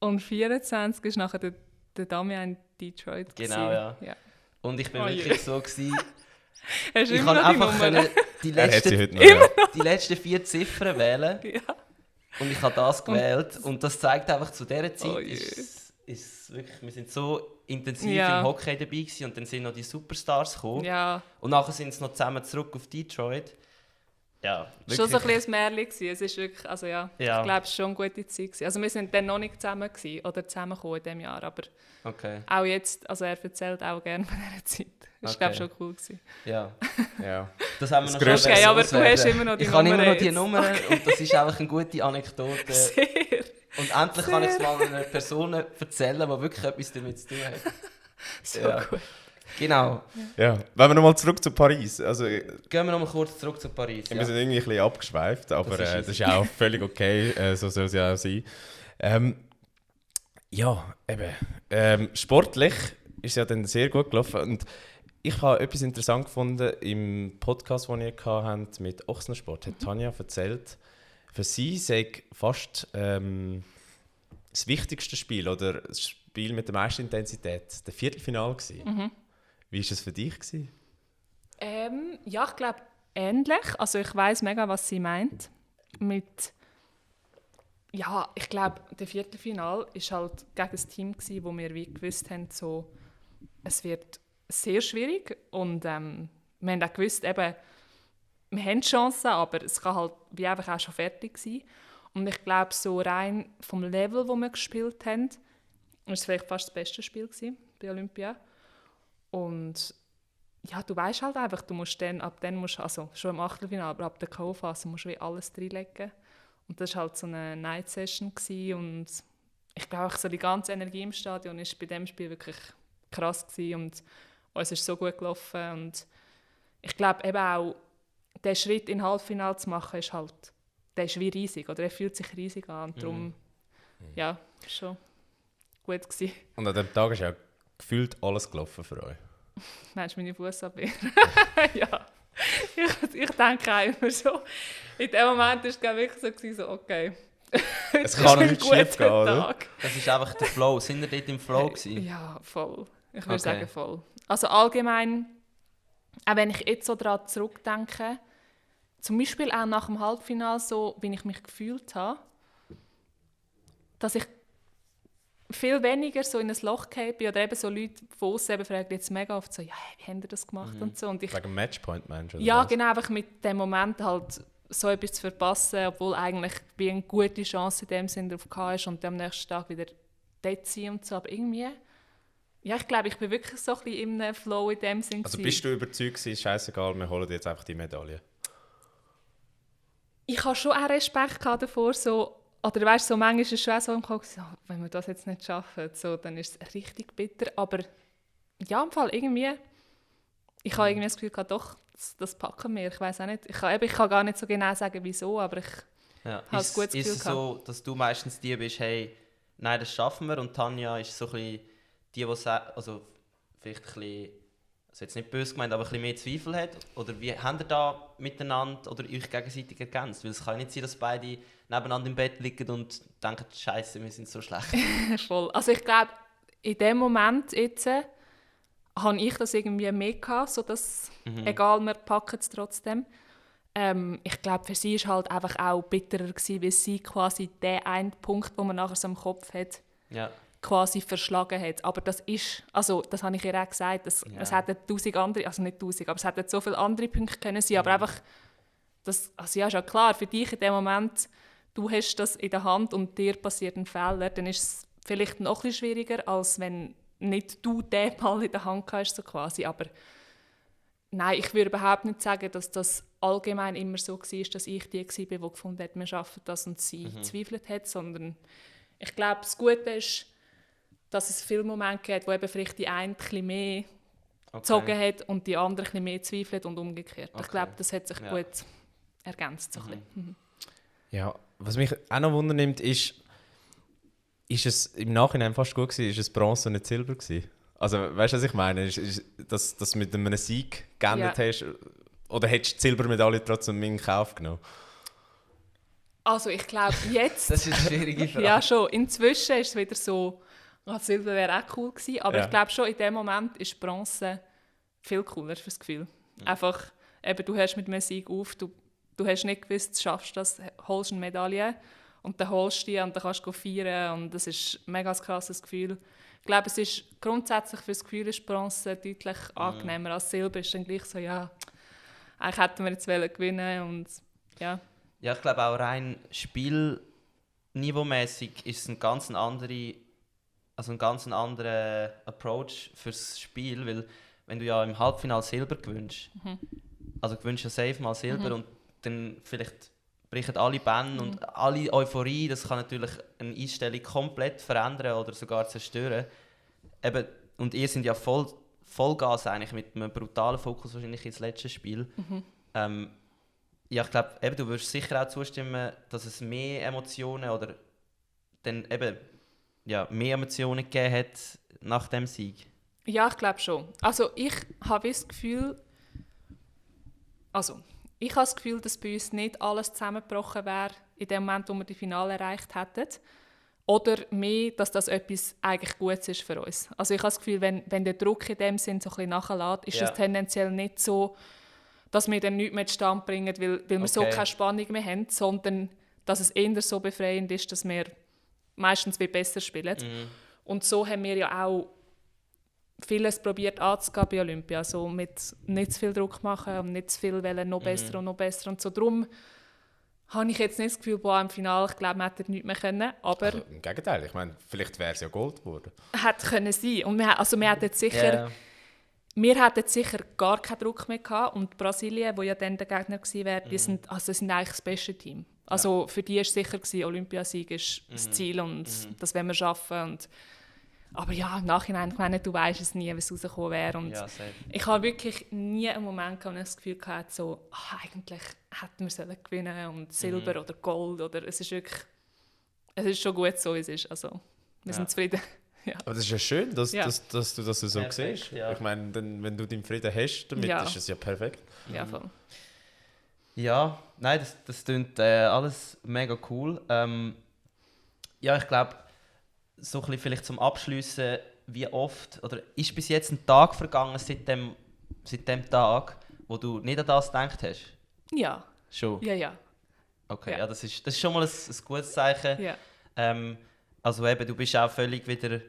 Und 24 ist nachher der Damian Detroit. Genau, ja. Und ich bin wirklich so gewesen. Hast ich kann einfach die letzten 4 Ziffern wählen. Ja. Und ich habe das gewählt. Und das zeigt einfach, zu dieser Zeit ist wirklich, wir sind so intensiv im Hockey dabei gewesen, und dann sind noch die Superstars gekommen. Ja. Und nachher sind sie noch zusammen zurück auf Detroit. Ja, Es war schon so ein bisschen ein Märchen gewesen. Es ist wirklich, also ja, Ja. ich glaube, es war schon eine gute Zeit gewesen. Also wir sind dann noch nicht zusammen gewesen, oder zusammengekommen in diesem Jahr, aber Okay, auch jetzt, also er erzählt auch gerne von dieser Zeit. Das war, glaube ich, Okay. schon cool gewesen. ja. Ja. Das haben wir Das noch Grösste- Okay, schnell aber du loswerden. hast immer noch die Ich habe immer Nummer noch die jetzt. Nummer und das ist einfach eine gute Anekdote. Sehr. Und endlich kann ich es mal einer Person erzählen, die wirklich etwas damit zu tun hat. So Ja. gut. Genau. Ja. Wenn wir nochmal zurück zu Paris. Also, Gehen wir noch mal kurz zurück zu Paris. wir sind irgendwie ein bisschen abgeschweift, aber Das ist das ist auch völlig okay. So soll es ja auch sein. Ja, eben. Sportlich ist es ja dann sehr gut gelaufen. Und ich habe etwas interessant gefunden im Podcast, den ihr hattet mit Ochsensport. Hat Tanja erzählt, für sie sei fast das wichtigste Spiel oder das Spiel mit der meisten Intensität der Viertelfinale gewesen. Wie war es für dich gewesen? Ja, ich glaube, ähnlich. Also ich weiß mega, was sie meint. Ja, ich glaube, der Viertelfinal war halt gegen ein Team, wo wir wie gewusst haben, so, es wird sehr schwierig. Und wir haben auch gewusst, eben, wir haben Chancen, aber es kann halt wie einfach auch schon fertig sein. Und ich glaube, so rein vom Level, wo wir gespielt haben, war es vielleicht fast das beste Spiel gewesen bei Olympia. Und ja, du weißt halt einfach, du musst dann, also schon im Achtelfinale, aber ab der K.O.-Phase musst du wie alles reinlegen. Und das war halt so eine Night-Session gewesen. Und ich glaube, so die ganze Energie im Stadion war bei diesem Spiel wirklich krass gewesen. Und uns ist so gut gelaufen. Und ich glaube eben auch, der Schritt in Halbfinale zu machen, ist halt, der ist wie riesig, oder er fühlt sich riesig an. Und darum, ja, schon gut gewesen. Und an dem Tag ist ja gefühlt alles gelaufen für euch. Meinst du meine Fußabwehr? Ja. Ich denke auch immer so. In dem Moment war es wirklich so, gewesen, so okay. Es kann nicht schief gehen, oder? Tag. Das ist einfach der Flow. Sind ihr dort im Flow gewesen? Ja, voll. Ich würde Okay. sagen, voll. Also allgemein, auch wenn ich jetzt so daran zurückdenke, zum Beispiel auch nach dem Halbfinale, so wie ich mich gefühlt habe, dass ich viel weniger so in ein Loch gefallen bin oder eben so Leute von aussen eben fragen jetzt mega oft so, ja, hey, wie habt ihr das gemacht und so. Und ich, Wegen Matchpoint, meinst du? oder ja, was? genau, einfach mit dem Moment halt so etwas zu verpassen, obwohl eigentlich wie eine gute Chance in dem Sinne drauf hatte und am nächsten Tag wieder dort sein und so. Aber irgendwie, ja, ich glaube, ich bin wirklich so ein bisschen in einem Flow in dem Sinne. Also gewesen. bist du überzeugt gewesen, scheißegal, wir holen jetzt einfach die Medaille? Ich hatte schon auch Respekt davor, so, oder weißt, so manchmal ist es schon auch so im Kopf, so, wenn wir das jetzt nicht schaffen, so, dann ist es richtig bitter. Aber ja, im Fall irgendwie, ich habe irgendwie das Gefühl gehabt, doch, das packen wir. Ich weiß auch nicht. Ich kann gar nicht so genau sagen, wieso, aber ich Ja. habe ein gutes Ist Gefühl es so, dass du meistens die bist, hey, nein, das schaffen wir, und Tanja ist so ein bisschen die sagt, also vielleicht ein bisschen, also jetzt nicht böse gemeint, aber ein bisschen mehr Zweifel hat? Oder wie habt ihr da miteinander oder euch gegenseitig ergänzt? Weil es kann ja nicht sein, dass beide nebeneinander im Bett liegen und denken, Scheiße, wir sind so schlecht. voll. Also ich glaube, in dem Moment jetzt habe ich das irgendwie mehr gehabt, so dass, egal, wir packen es trotzdem. Ich glaube, für sie war halt einfach auch bitterer gewesen, weil sie quasi den einen Punkt, den man nachher so im Kopf hat, Ja. quasi verschlagen hat. Aber das ist, also das habe ich ihr auch gesagt, es hätten 1000 andere, also nicht 1000, aber es hätten so viele andere Punkte können sein, aber einfach, das, also ja, ist ja klar, für dich in dem Moment, du hast das in der Hand und dir passiert ein Fehler, dann ist es vielleicht noch ein bisschen schwieriger, als wenn nicht du den Ball in der Hand hast, so quasi, aber nein, ich würde überhaupt nicht sagen, dass das allgemein immer so war, dass ich die war, die gefunden hat, wir schaffen das und sie zweifelt hat, sondern ich glaube, das Gute ist, dass es viele Momente gibt, wo eben vielleicht die eine ein bisschen mehr gezogen hat und die andere ein bisschen mehr zweifelt und umgekehrt. Ich Okay. glaube, das hat sich gut ergänzt. So ein bisschen. Ja, was mich auch noch wundernimmt, ist es im Nachhinein fast gut gewesen, ist es Bronze und nicht Silber gewesen? Also, weißt du, was ich meine? Ist dass du mit einem Sieg geändert hast, oder hättest du die Silbermedaille trotzdem in Kauf genommen? Also ich glaube, jetzt... Das ist eine schwierige Frage. ja, schon. Inzwischen ist es wieder so, Silber wäre auch cool gewesen, aber Ja. ich glaube schon, in dem Moment ist Bronze viel cooler fürs Gefühl. Einfach, eben, du hörst mit einem Sieg auf, du hast nicht gewusst, du schaffst das, holst eine Medaille und dann holst du die und dann kannst du feiern und das ist ein mega krasses Gefühl. Ich glaube, es ist grundsätzlich für das Gefühl ist Bronze deutlich angenehmer als Silber. Ist dann gleich so, ja, eigentlich hätten wir jetzt gewinnen und Ja. Ja, ich glaube auch rein spielniveaumäßig ist es ein ganz anderer Approach fürs Spiel, weil wenn du ja im Halbfinale Silber gewinnst, also gewinnst du ja safe mal Silber und dann vielleicht brechen alle Bänder und alle Euphorie, das kann natürlich eine Einstellung komplett verändern oder sogar zerstören. Eben, und ihr sind ja Vollgas eigentlich mit einem brutalen Fokus wahrscheinlich ins letzte Spiel. Ja, ich glaube, du würdest sicher auch zustimmen, dass es mehr Emotionen oder dann eben mehr Emotionen gegeben hat nach dem Sieg. Ja, ich glaube schon. Also ich habe das Gefühl, dass bei uns nicht alles zusammengebrochen wäre in dem Moment, wo wir die Finale erreicht hätten. Oder mehr, dass das etwas eigentlich Gutes ist für uns. Also ich habe das Gefühl, wenn der Druck in dem Sinn so ein bisschen nachlässt, ist es tendenziell nicht so, dass wir dann nichts mehr zustande bringen, weil wir so keine Spannung mehr haben, sondern dass es eher so befreiend ist, dass wir meistens viel besser spielen. Und so haben wir ja auch vieles probiert anzugehen bei Olympia. Also mit nicht zu viel Druck machen und nicht zu viel wollen, noch besser und noch besser. Und so darum habe ich jetzt nicht das Gefühl, im Finale, ich glaube, wir hätten nichts mehr können. Aber Also, im Gegenteil, ich meine, vielleicht wäre es ja Gold geworden. Hätte können sein. Und wir hätten sicher... Wir hatten sicher gar keinen Druck mehr gehabt. Und Brasilien, wo ja dann der Gegner gewesen wäre, die sind eigentlich das beste Team. Also für die war sicher, Olympiasieg ist das Ziel und das wollen wir schaffen. Aber ja, im Nachhinein, ich meine, du weißt es nie, wie es rausgekommen wäre. Und ich habe wirklich nie einen Moment gehabt, wo ich das Gefühl hatte, so, eigentlich hätten wir gewinnen und Silber oder Gold. Oder es ist schon gut, so wie es ist. Also, wir sind zufrieden. Ja. Aber das ist ja schön, dass du das so Perfekt, siehst. ja. Ich meine, wenn du deinen Frieden hast, damit ist es ja perfekt. Ja, voll. Ja, nein, das klingt alles mega cool. Ich glaube, so ein bisschen vielleicht zum Abschliessen, wie oft, oder ist bis jetzt ein Tag vergangen seit dem Tag, wo du nicht an das gedacht hast? Ja. Schon? Ja. Okay, Ja. ja, das ist schon mal ein gutes Zeichen. Ja. Also eben, du bist auch völlig wieder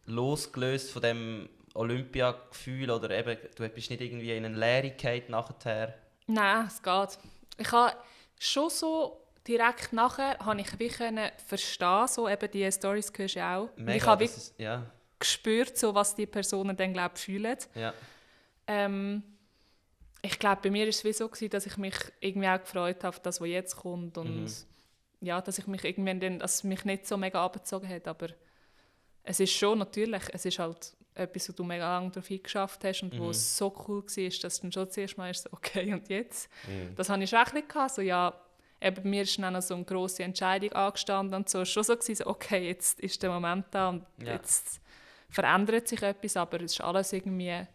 losgelöst von dem Olympia-Gefühl oder eben, du bist nicht irgendwie in eine Leere gefallen nachher. Nein, es geht. Ich habe schon so direkt nachher wie verstehen, so eben die Storys hörst du auch. Mega, ich habe gespürt, so, was die Personen dann fühlen. Ja. Ich glaube, bei mir war es wie so, dass ich mich irgendwie auch gefreut habe auf das, was jetzt kommt und dass ich mich irgendwann dann, dass es mich nicht so mega abgezogen hat, aber es ist schon natürlich, es ist halt etwas, wo du mega lange darauf hingeschafft hast und wo es so cool war, dass dann schon zuerst mal ist, so, okay, und jetzt? Das hatte ich schon ein bisschen gehabt, so, ja, eben bei mir ist dann noch so eine grosse Entscheidung angestanden und so, schon so gewesen, so, okay, jetzt ist der Moment da und jetzt verändert sich etwas, aber es ist alles irgendwie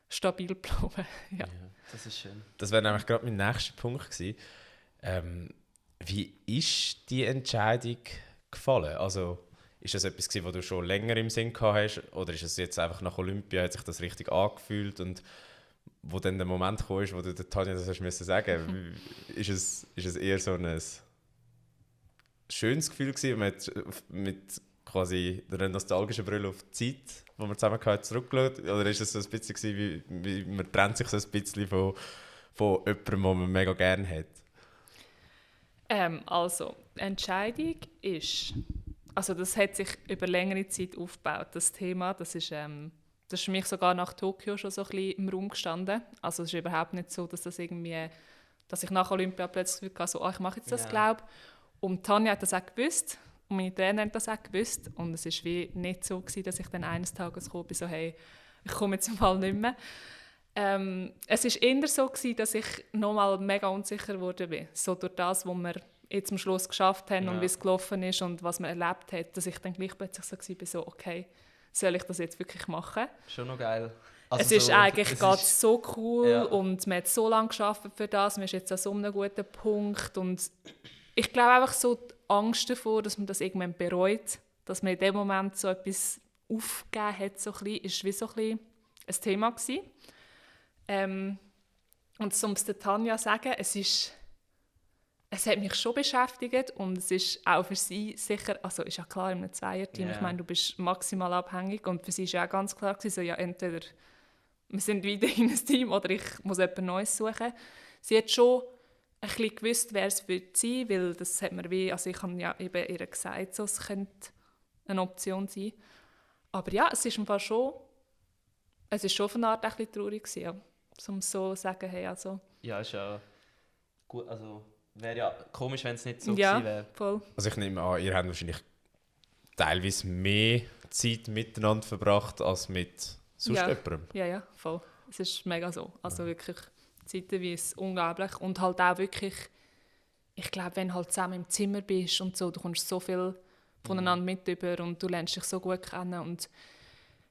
stabil geblieben. Ja. Das ist schön. Das wäre nämlich gerade mein nächster Punkt gewesen. Wie ist die Entscheidung gefallen? Also, ist das etwas gewesen, was du schon länger im Sinn gehabt hast? Oder ist es jetzt einfach nach Olympia, hat sich das richtig angefühlt? Und wo dann der Moment kam, wo du der Tanja das hast müssen sagen, ist es eher so ein schönes Gefühl gewesen, mit quasi einer nostalgischen Brille auf die Zeit, die wir zusammen hatten, zurückgeschaut? Oder ist es so ein bisschen gewesen, wie man trennt sich so ein bisschen von jemandem, den man mega gerne hat? Also, die Entscheidung ist, also das hat sich über längere Zeit aufgebaut, das Thema, das ist für mich sogar nach Tokio schon so ein bisschen im Raum gestanden. Also es ist überhaupt nicht so, dass ich nach Olympia plötzlich so, ich mache jetzt das, glaube. Und Tanja hat das auch gewusst und meine Trainer haben das auch gewusst und es war wie nicht so gewesen, dass ich dann eines Tages gekommen bin, so hey, ich komme jetzt mal nicht mehr. Es war eher so gewesen, dass ich nochmal mega unsicher geworden so durch das, was wir jetzt am Schluss geschafft haben und wie es gelaufen ist und was man erlebt hat, dass ich dann gleich plötzlich so war, so okay, soll ich das jetzt wirklich machen? Schon noch geil. Also es ist eigentlich gerade so cool und man hat so lange gearbeitet für das, man ist jetzt an so einem guten Punkt und ich glaube einfach so die Angst davor, dass man das irgendwann bereut, dass man in dem Moment so etwas aufgegeben hat, so ein bisschen, ist wie so ein bisschen ein Thema gewesen. Und um es der Tanja zu sagen, es hat mich schon beschäftigt und es ist auch für sie sicher, also ist ja klar in einem Zweierteam, ich meine, du bist maximal abhängig und für sie war auch ganz klar gewesen, so, ja, entweder wir sind wieder in einem Team oder ich muss jemand Neues suchen. Sie hat schon ein bisschen gewusst, wer es wird sein, weil das hat mir wie, also ich habe ja eben ihr gesagt, so, es könnte eine Option sein. Aber ja, es ist im Fall schon, es ist schon auf eine Art ein bisschen traurig gewesen, ja, um so zu sagen, hey, also... Ja, ist ja gut, also wäre ja komisch, wenn es nicht so ja, gewesen wäre. voll. Also ich nehme an, ihr habt wahrscheinlich teilweise mehr Zeit miteinander verbracht als mit sonst Ja. jemandem. Ja, voll. Es ist mega so. Also wirklich zeitweise unglaublich. Und halt auch wirklich, ich glaube, wenn du halt zusammen im Zimmer bist und so, du kommst so viel voneinander mit über und du lernst dich so gut kennen und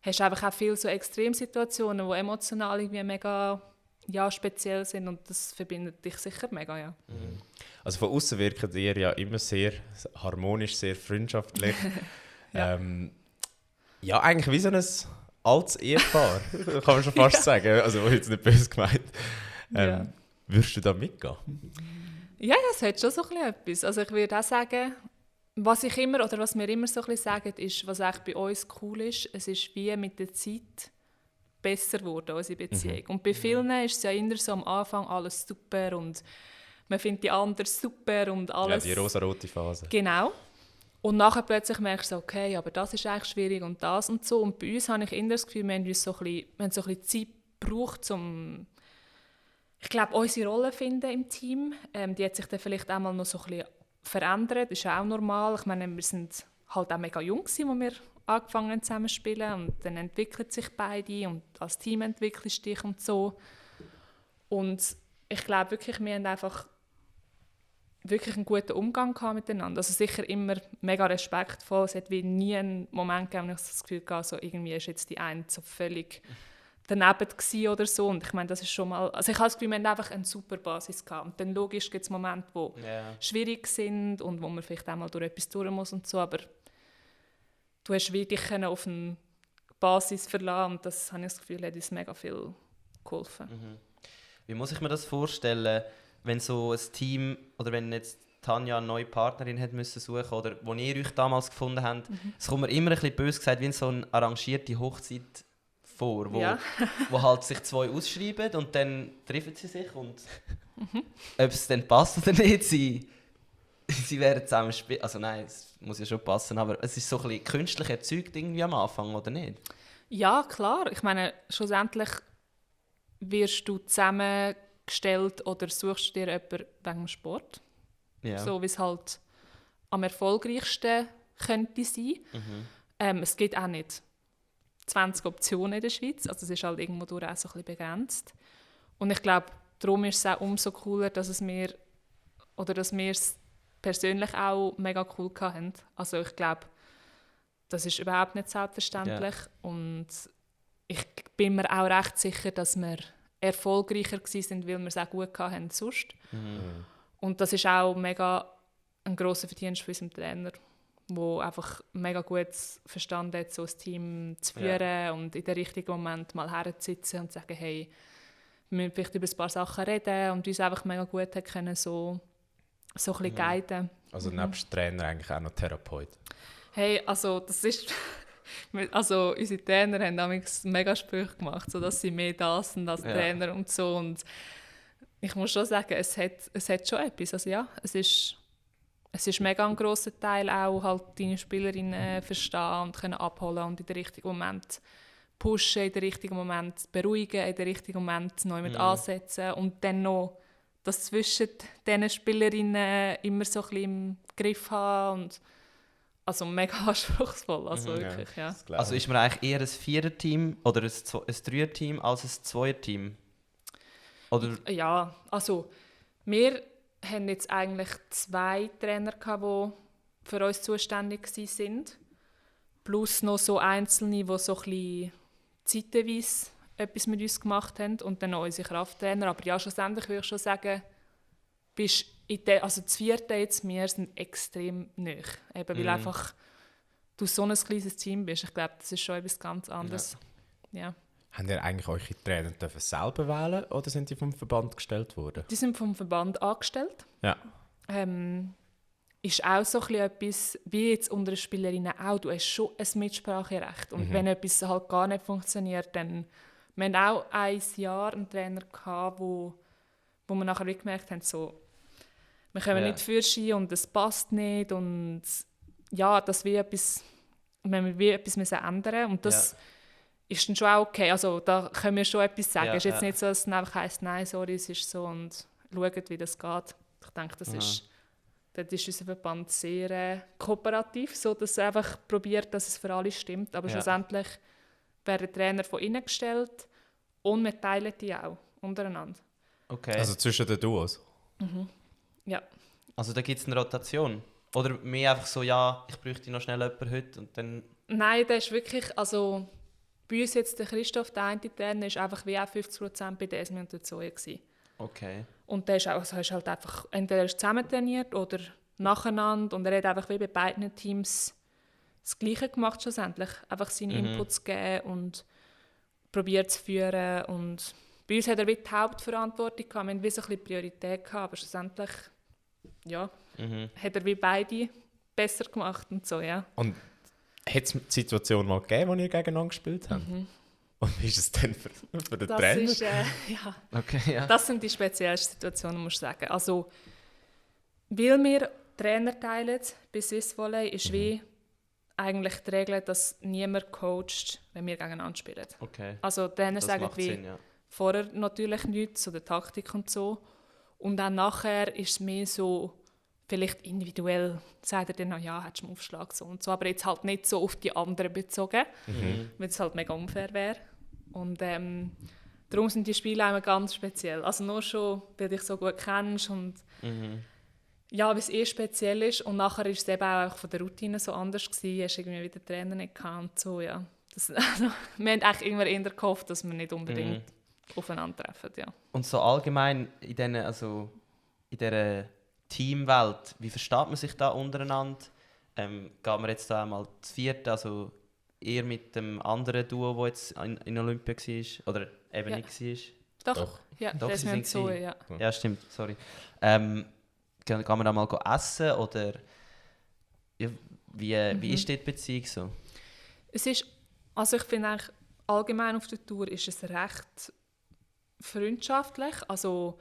hast einfach auch viele so Extremsituationen, die emotional irgendwie mega speziell sind und das verbindet dich sicher mega, ja. Also von außen wirkt ihr ja immer sehr harmonisch, sehr freundschaftlich. Ja. Ja, eigentlich wie so ein altes Ehepaar, kann man schon fast sagen. Also jetzt nicht böse gemeint. Ja. Würdest du da mitgehen? Ja, es hat schon so ein bisschen etwas. Also ich würde auch sagen, was wir immer so ein bisschen sagen, ist, was eigentlich bei uns cool ist, es ist wie mit der Zeit besser geworden, unsere Beziehung. Und bei vielen ist es ja immer so am Anfang alles super und man findet die anderen super und alles. Ja, die rosarote Phase. Genau. Und nachher plötzlich merkst du, okay, aber das ist eigentlich schwierig und das und so. Und bei uns habe ich immer das Gefühl, wir haben so ein bisschen Zeit gebraucht, um, ich glaube, unsere Rolle zu finden im Team. Die hat sich dann vielleicht auch mal noch so ein bisschen verändert. Das ist auch normal. Ich meine, wir sind halt auch mega jung gewesen, als wir angefangen haben zusammen zu spielen. Und dann entwickelt sich beide und als Team entwickelst du dich und so. Und ich glaube wirklich, wir haben einfach wirklich einen guten Umgang gehabt miteinander. Also sicher immer mega respektvoll. Es hat wie nie einen Moment gegeben, wo ich das Gefühl hatte, so irgendwie ist jetzt die eine so völlig daneben gewesen oder so. Und ich meine, das ist schon mal... Also ich habe das Gefühl, wir haben einfach eine super Basis gehabt. Und dann logisch gibt es Momente, die schwierig sind und wo man vielleicht auch mal durch etwas durch muss und so, aber du hast wirklich auf eine Basis verlassen und das, habe ich das Gefühl, hat uns mega viel geholfen. Wie muss ich mir das vorstellen, wenn so ein Team oder wenn jetzt Tanja eine neue Partnerin hat müssen suchen oder wo ihr euch damals gefunden habt, es kommt mir immer ein bisschen böse gesagt wie so eine arrangierte Hochzeit vor, wo halt sich zwei ausschreiben und dann treffen sie sich und ob es dann passt oder nicht, sie werden zusammen spielen. Also nein, es muss ja schon passen, aber es ist so ein bisschen künstlich erzeugt irgendwie am Anfang, oder nicht? Ja, klar. Ich meine, schlussendlich wirst du zusammengestellt oder suchst dir jemanden wegen dem Sport. Ja. So wie es halt am erfolgreichsten könnte sein. Es gibt auch nicht 20 Optionen in der Schweiz. Also es ist halt irgendwo durch auch so ein bisschen begrenzt. Und ich glaube, darum ist es auch umso cooler, dass wir es persönlich auch mega cool hatten. Also ich glaube, das ist überhaupt nicht selbstverständlich. Ja. Und ich bin mir auch recht sicher, dass wir erfolgreicher waren, weil wir es auch gut hatten sonst. Und das ist auch mega ein grosser Verdienst für unseren Trainer, der einfach mega gut verstanden hat, so ein Team zu führen und in den richtigen Moment mal herzusitzen und zu sagen, hey, wir müssen vielleicht über ein paar Sachen reden und uns einfach mega gut hat können, so ein bisschen guiden. Also nebst Trainer eigentlich auch noch Therapeut. Hey, also das ist... Also unsere Trainer haben damals mega Sprüche gemacht, so dass sie mehr da sind als Trainer und so. Und ich muss schon sagen, es hat schon etwas. Also ja, es ist mega ein grosser Teil auch, halt deine Spielerinnen verstehen und können abholen und in den richtigen Moment pushen, in den richtigen Moment beruhigen, in den richtigen Moment neu mit ansetzen und dann noch das zwischen diesen Spielerinnen immer so ein bisschen im Griff haben und also mega anspruchsvoll, also wirklich, ja. Also ist man eigentlich eher ein Vierer-Team oder ein Dreier-Team als ein Zweier-Team? Oder? Ja, also wir haben jetzt eigentlich 2 Trainer gehabt, die für uns zuständig waren. Plus noch so Einzelne, die so ein bisschen zeitweise etwas mit uns gemacht haben und dann noch unsere Krafttrainer. Aber ja, schlussendlich würde ich schon sagen, also das 4. jetzt, wir sind extrem nahe. Eben, weil einfach du so ein kleines Team bist. Ich glaube, das ist schon etwas ganz anderes. Ja. Habt ihr eigentlich eure Trainer dürfen selber wählen oder sind die vom Verband gestellt worden? Die sind vom Verband angestellt. Ja. Ist auch so etwas, wie jetzt unter den Spielerinnen auch, du hast schon ein Mitspracherecht. Und wenn etwas halt gar nicht funktioniert, dann... Wir hatten auch ein Jahr einen Trainer gehabt, wo wir nachher gemerkt haben, so, wir können Ja. nicht fürschen und es passt nicht und ja, dass wir wie etwas müssen ändern und das ist dann schon auch okay. Also da können wir schon etwas sagen. Ja, Es ist jetzt ja. nicht so, dass es einfach heisst, nein, sorry, es ist so und schaut, wie das geht. Ich denke, dort ist unser Verband sehr kooperativ, so dass er einfach probiert, dass es für alle stimmt. Aber Ja. schlussendlich werden Trainer von innen gestellt und wir teilen die auch untereinander. Okay. Also zwischen den Duos? Ja. Also da gibt es eine Rotation? Oder mehr einfach so, ja, ich bräuchte noch schnell jemanden heute und dann... Nein, das ist wirklich, also bei uns jetzt der Christoph, der eine Trainer, ist einfach wie auch 50% bei der Esme und der Zoe gewesen. Okay. Und der ist auch, also ist halt einfach, entweder ist zusammen trainiert oder nacheinander und er hat einfach wie bei beiden Teams das Gleiche gemacht schlussendlich. Einfach seine Inputs geben und probiert zu führen und bei uns hat er wie die Hauptverantwortung gehabt, wir hatten wie so ein bisschen Priorität gehabt, aber schlussendlich, ja, hat er wie beide besser gemacht und so, ja. Und hat es die Situation mal gegeben, wo ihr gegeneinander gespielt habt? Und wie ist es denn für den Das Trainer? ist, ja, Okay, ja. das sind die speziellsten Situationen, muss ich sagen. Also, weil wir Trainer teilen bei Swiss Volley, ist wie eigentlich die Regel, dass niemand coacht, wenn wir gegeneinander spielen. Okay. Also Trainer Das sagen macht wie Sinn, ja. vorher natürlich nichts, so der Taktik und so. Und dann nachher ist es mehr so, vielleicht individuell sagt er dann noch, ja, hättest du einen Aufschlag so und so, aber jetzt halt nicht so auf die anderen bezogen, weil es halt mega unfair wäre. Und darum sind die Spiele auch immer ganz speziell. Also nur schon, weil du dich so gut kennst und ja, wie es speziell ist. Und nachher ist es eben auch von der Routine so anders gewesen. Hast irgendwie wieder Trainer nicht gehabt und so, ja. Das, also, wir haben eigentlich irgendwann eher gehofft, dass wir nicht unbedingt aufeinandertreffen, ja. Und so allgemein in dieser Teamwelt, wie versteht man sich da untereinander? Geht man jetzt da einmal zu viert, also eher mit dem anderen Duo, das jetzt in Olympia war oder eben Ja. nicht war? Doch. Ja, Doch, das sie sind sind so, gewesen. ja. Ja, stimmt, sorry. Gehen wir da mal essen oder ja, wie ist dort die Beziehung so? Es ist, also ich finde eigentlich, allgemein auf der Tour ist es recht freundschaftlich. Also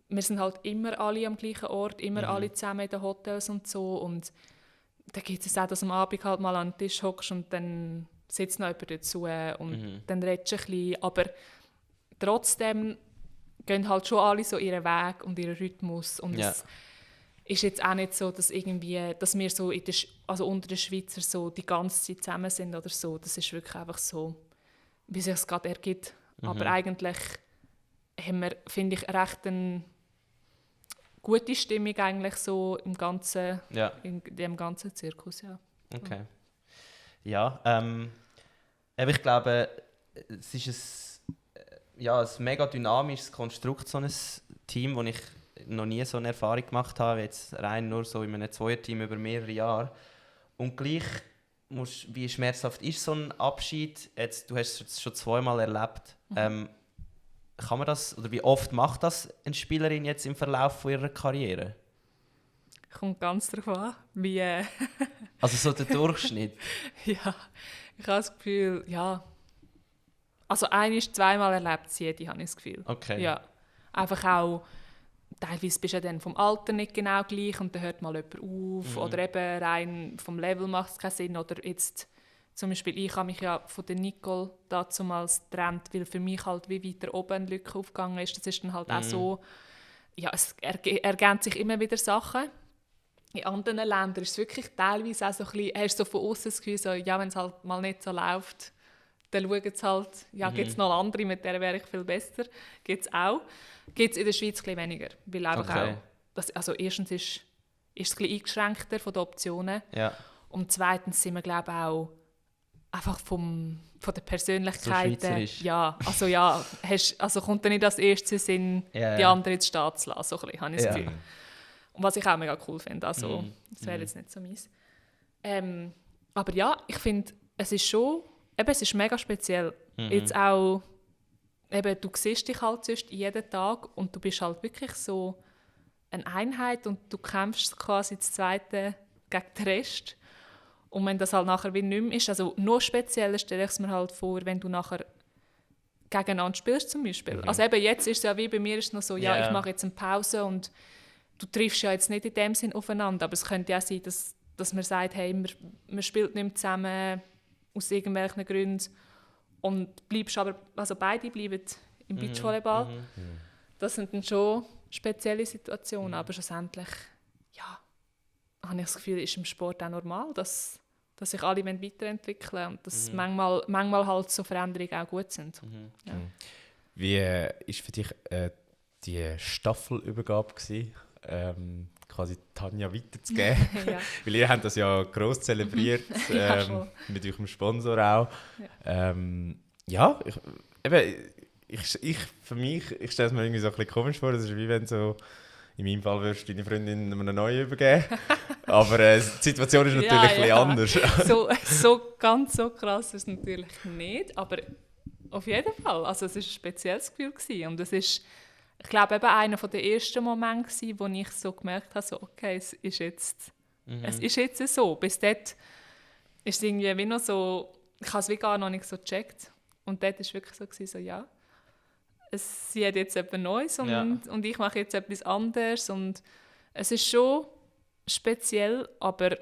wir sind halt immer alle am gleichen Ort, immer alle zusammen in den Hotels und so. Und da gibt es auch, dass am Abend halt mal an den Tisch hockst und dann sitzt noch jemand dazu und dann redest du ein bisschen. Aber trotzdem gehen halt schon alle so ihren Weg und ihren Rhythmus. Und Ja. es ist jetzt auch nicht so, dass wir so also unter den Schweizer so die ganze Zeit zusammen sind oder so. Das ist wirklich einfach so, wie sich es gerade ergibt. Aber eigentlich haben wir, finde ich, recht eine gute Stimmung eigentlich so im ganzen, Ja. in dem ganzen Zirkus, ja. Okay. Ja, aber ich glaube, es ist ein mega dynamisches Konstrukt, so ein Team, wo ich noch nie so eine Erfahrung gemacht habe, jetzt rein nur so in einem Zweierteam über mehrere Jahre. Und gleich, wie schmerzhaft ist so ein Abschied? Jetzt, du hast es schon zweimal erlebt. Kann man das, oder wie oft macht das eine Spielerin jetzt im Verlauf von ihrer Karriere? Kommt ganz darauf an, wie... Also so der Durchschnitt? Ja, ich habe das Gefühl, ja... Also zweimal erlebt sie jede, habe ich das Gefühl. Okay. Ja, einfach auch... Teilweise bist du ja dann vom Alter nicht genau gleich und dann hört mal jemand auf. Oder eben rein vom Level macht es keinen Sinn. Oder jetzt zum Beispiel, ich habe mich ja von der Nicole dazumals getrennt, weil für mich halt wie weiter oben eine Lücke aufgegangen ist. Das ist dann halt auch so... Ja, es ergänzt sich immer wieder Sachen. In anderen Ländern ist es wirklich teilweise auch so ein bisschen... Hast du so von außen das Gefühl, so, ja, wenn es halt mal nicht so läuft, dann schauen sie halt... Ja, gibt es noch andere, mit denen wäre ich viel besser. Gibt es auch. Gibt es in der Schweiz ein bisschen weniger. Weil einfach Okay. auch, also erstens ist es ein bisschen eingeschränkter von den Optionen. Ja. Und zweitens sind wir, glaube ich, auch einfach von der Persönlichkeit. So schweizerisch. Ja, also ja, also kommt dann nicht als erstes Sinn, Ja, die ja. anderen ins Staat zu lassen, so ein bisschen, habe ich das Ja. Gefühl. Und was ich auch mega cool finde, also das wäre jetzt nicht so meins. Aber ja, ich finde, es ist schon, eben, es ist mega speziell. Jetzt auch, eben, du siehst dich halt sonst jeden Tag und du bist halt wirklich so eine Einheit und du kämpfst quasi das Zweite gegen den Rest. Und wenn das halt nachher wie nicht mehr ist, also noch spezieller stelle ich es mir halt vor, wenn du nachher gegeneinander spielst zum Beispiel. Also eben jetzt ist es ja wie bei mir ist es noch so, ja, Ja. ich mache jetzt eine Pause und du triffst ja jetzt nicht in dem Sinn aufeinander, aber es könnte ja sein, dass man sagt, hey, man spielt nicht mehr zusammen aus irgendwelchen Gründen und bleibst aber, also beide bleiben im Beachvolleyball. Das sind dann schon spezielle Situationen, aber schlussendlich, ja, habe ich das Gefühl, ist im Sport auch normal, dass sich alle weiterentwickeln wollen und dass manchmal halt so Veränderungen auch gut sind. Ja. Wie war für dich die Staffelübergabe gewesen? Quasi Tanja weiterzugeben. Ja. Weil ihr habt das ja gross zelebriert, Ja, mit eurem Sponsor auch. Ja, für mich, ich stelle es mir irgendwie so ein bisschen komisch vor, das ist wie wenn so, in meinem Fall würdest du deine Freundin einem neuen übergeben. Aber die Situation ist natürlich ein bisschen anders. Ganz so krass ist es natürlich nicht, aber auf jeden Fall. Also es war ein spezielles Gefühl gewesen. Und es ist, ich glaube, eben einer der ersten Momente gewesen, wo ich so gemerkt habe, so, okay, es ist jetzt so. Bis dort ist es irgendwie wie noch so, ich habe es wie gar noch nicht so gecheckt. Und dort war es wirklich so, gewesen, so ja, sie hat jetzt etwas Neues und ich mache jetzt etwas anderes. Und es ist schon speziell, aber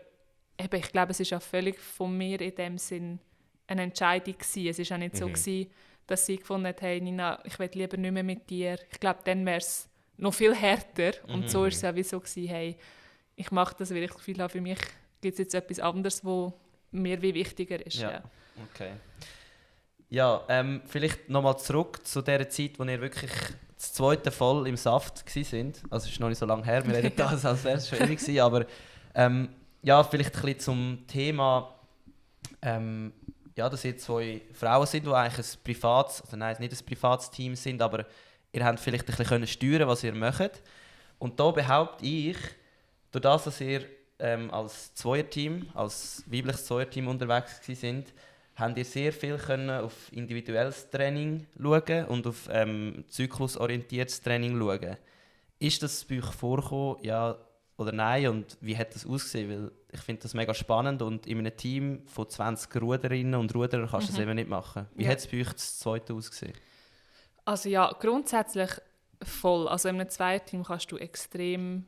eben, ich glaube, es ist auch völlig von mir in dem Sinn eine Entscheidung gewesen. Es war auch nicht so gewesen, dass sie gefunden hat, hey Nina, ich will lieber nicht mehr mit dir. Ich glaube, dann wäre es noch viel härter. Und so war es ja wie so gewesen, hey, ich mache das, weil ich das Gefühl habe, für mich gibt es jetzt etwas anderes, was mir wie wichtiger ist. Ja. Okay. Ja, vielleicht nochmal zurück zu der Zeit, wo ihr wirklich das zweite voll im Saft waren. Also es ist noch nicht so lange her, wir reden das, als wäre es schon ewig gewesen, aber ja, vielleicht ein bisschen zum Thema, ja, dass ihr zwei Frauen sind, die eigentlich ein privates, also nein, nicht ein privates Team sind, aber ihr habt vielleicht ein bisschen steuern, was ihr möchtet. Und da behaupte ich, durch das, dass ihr als Zweierteam, als weibliches Zweierteam unterwegs sind, habt ihr sehr viel können auf individuelles Training schauen und auf zyklusorientiertes Training schauen. Ist das bei euch vorgekommen, ja oder nein? Und wie hat das ausgesehen? Weil ich finde das mega spannend und in einem Team von 20 Ruderinnen und Ruderern kannst du das eben nicht machen. Wie hat es bei euch das zweite ausgesehen? Also ja, grundsätzlich voll. Also in einem Zweierteam kannst du extrem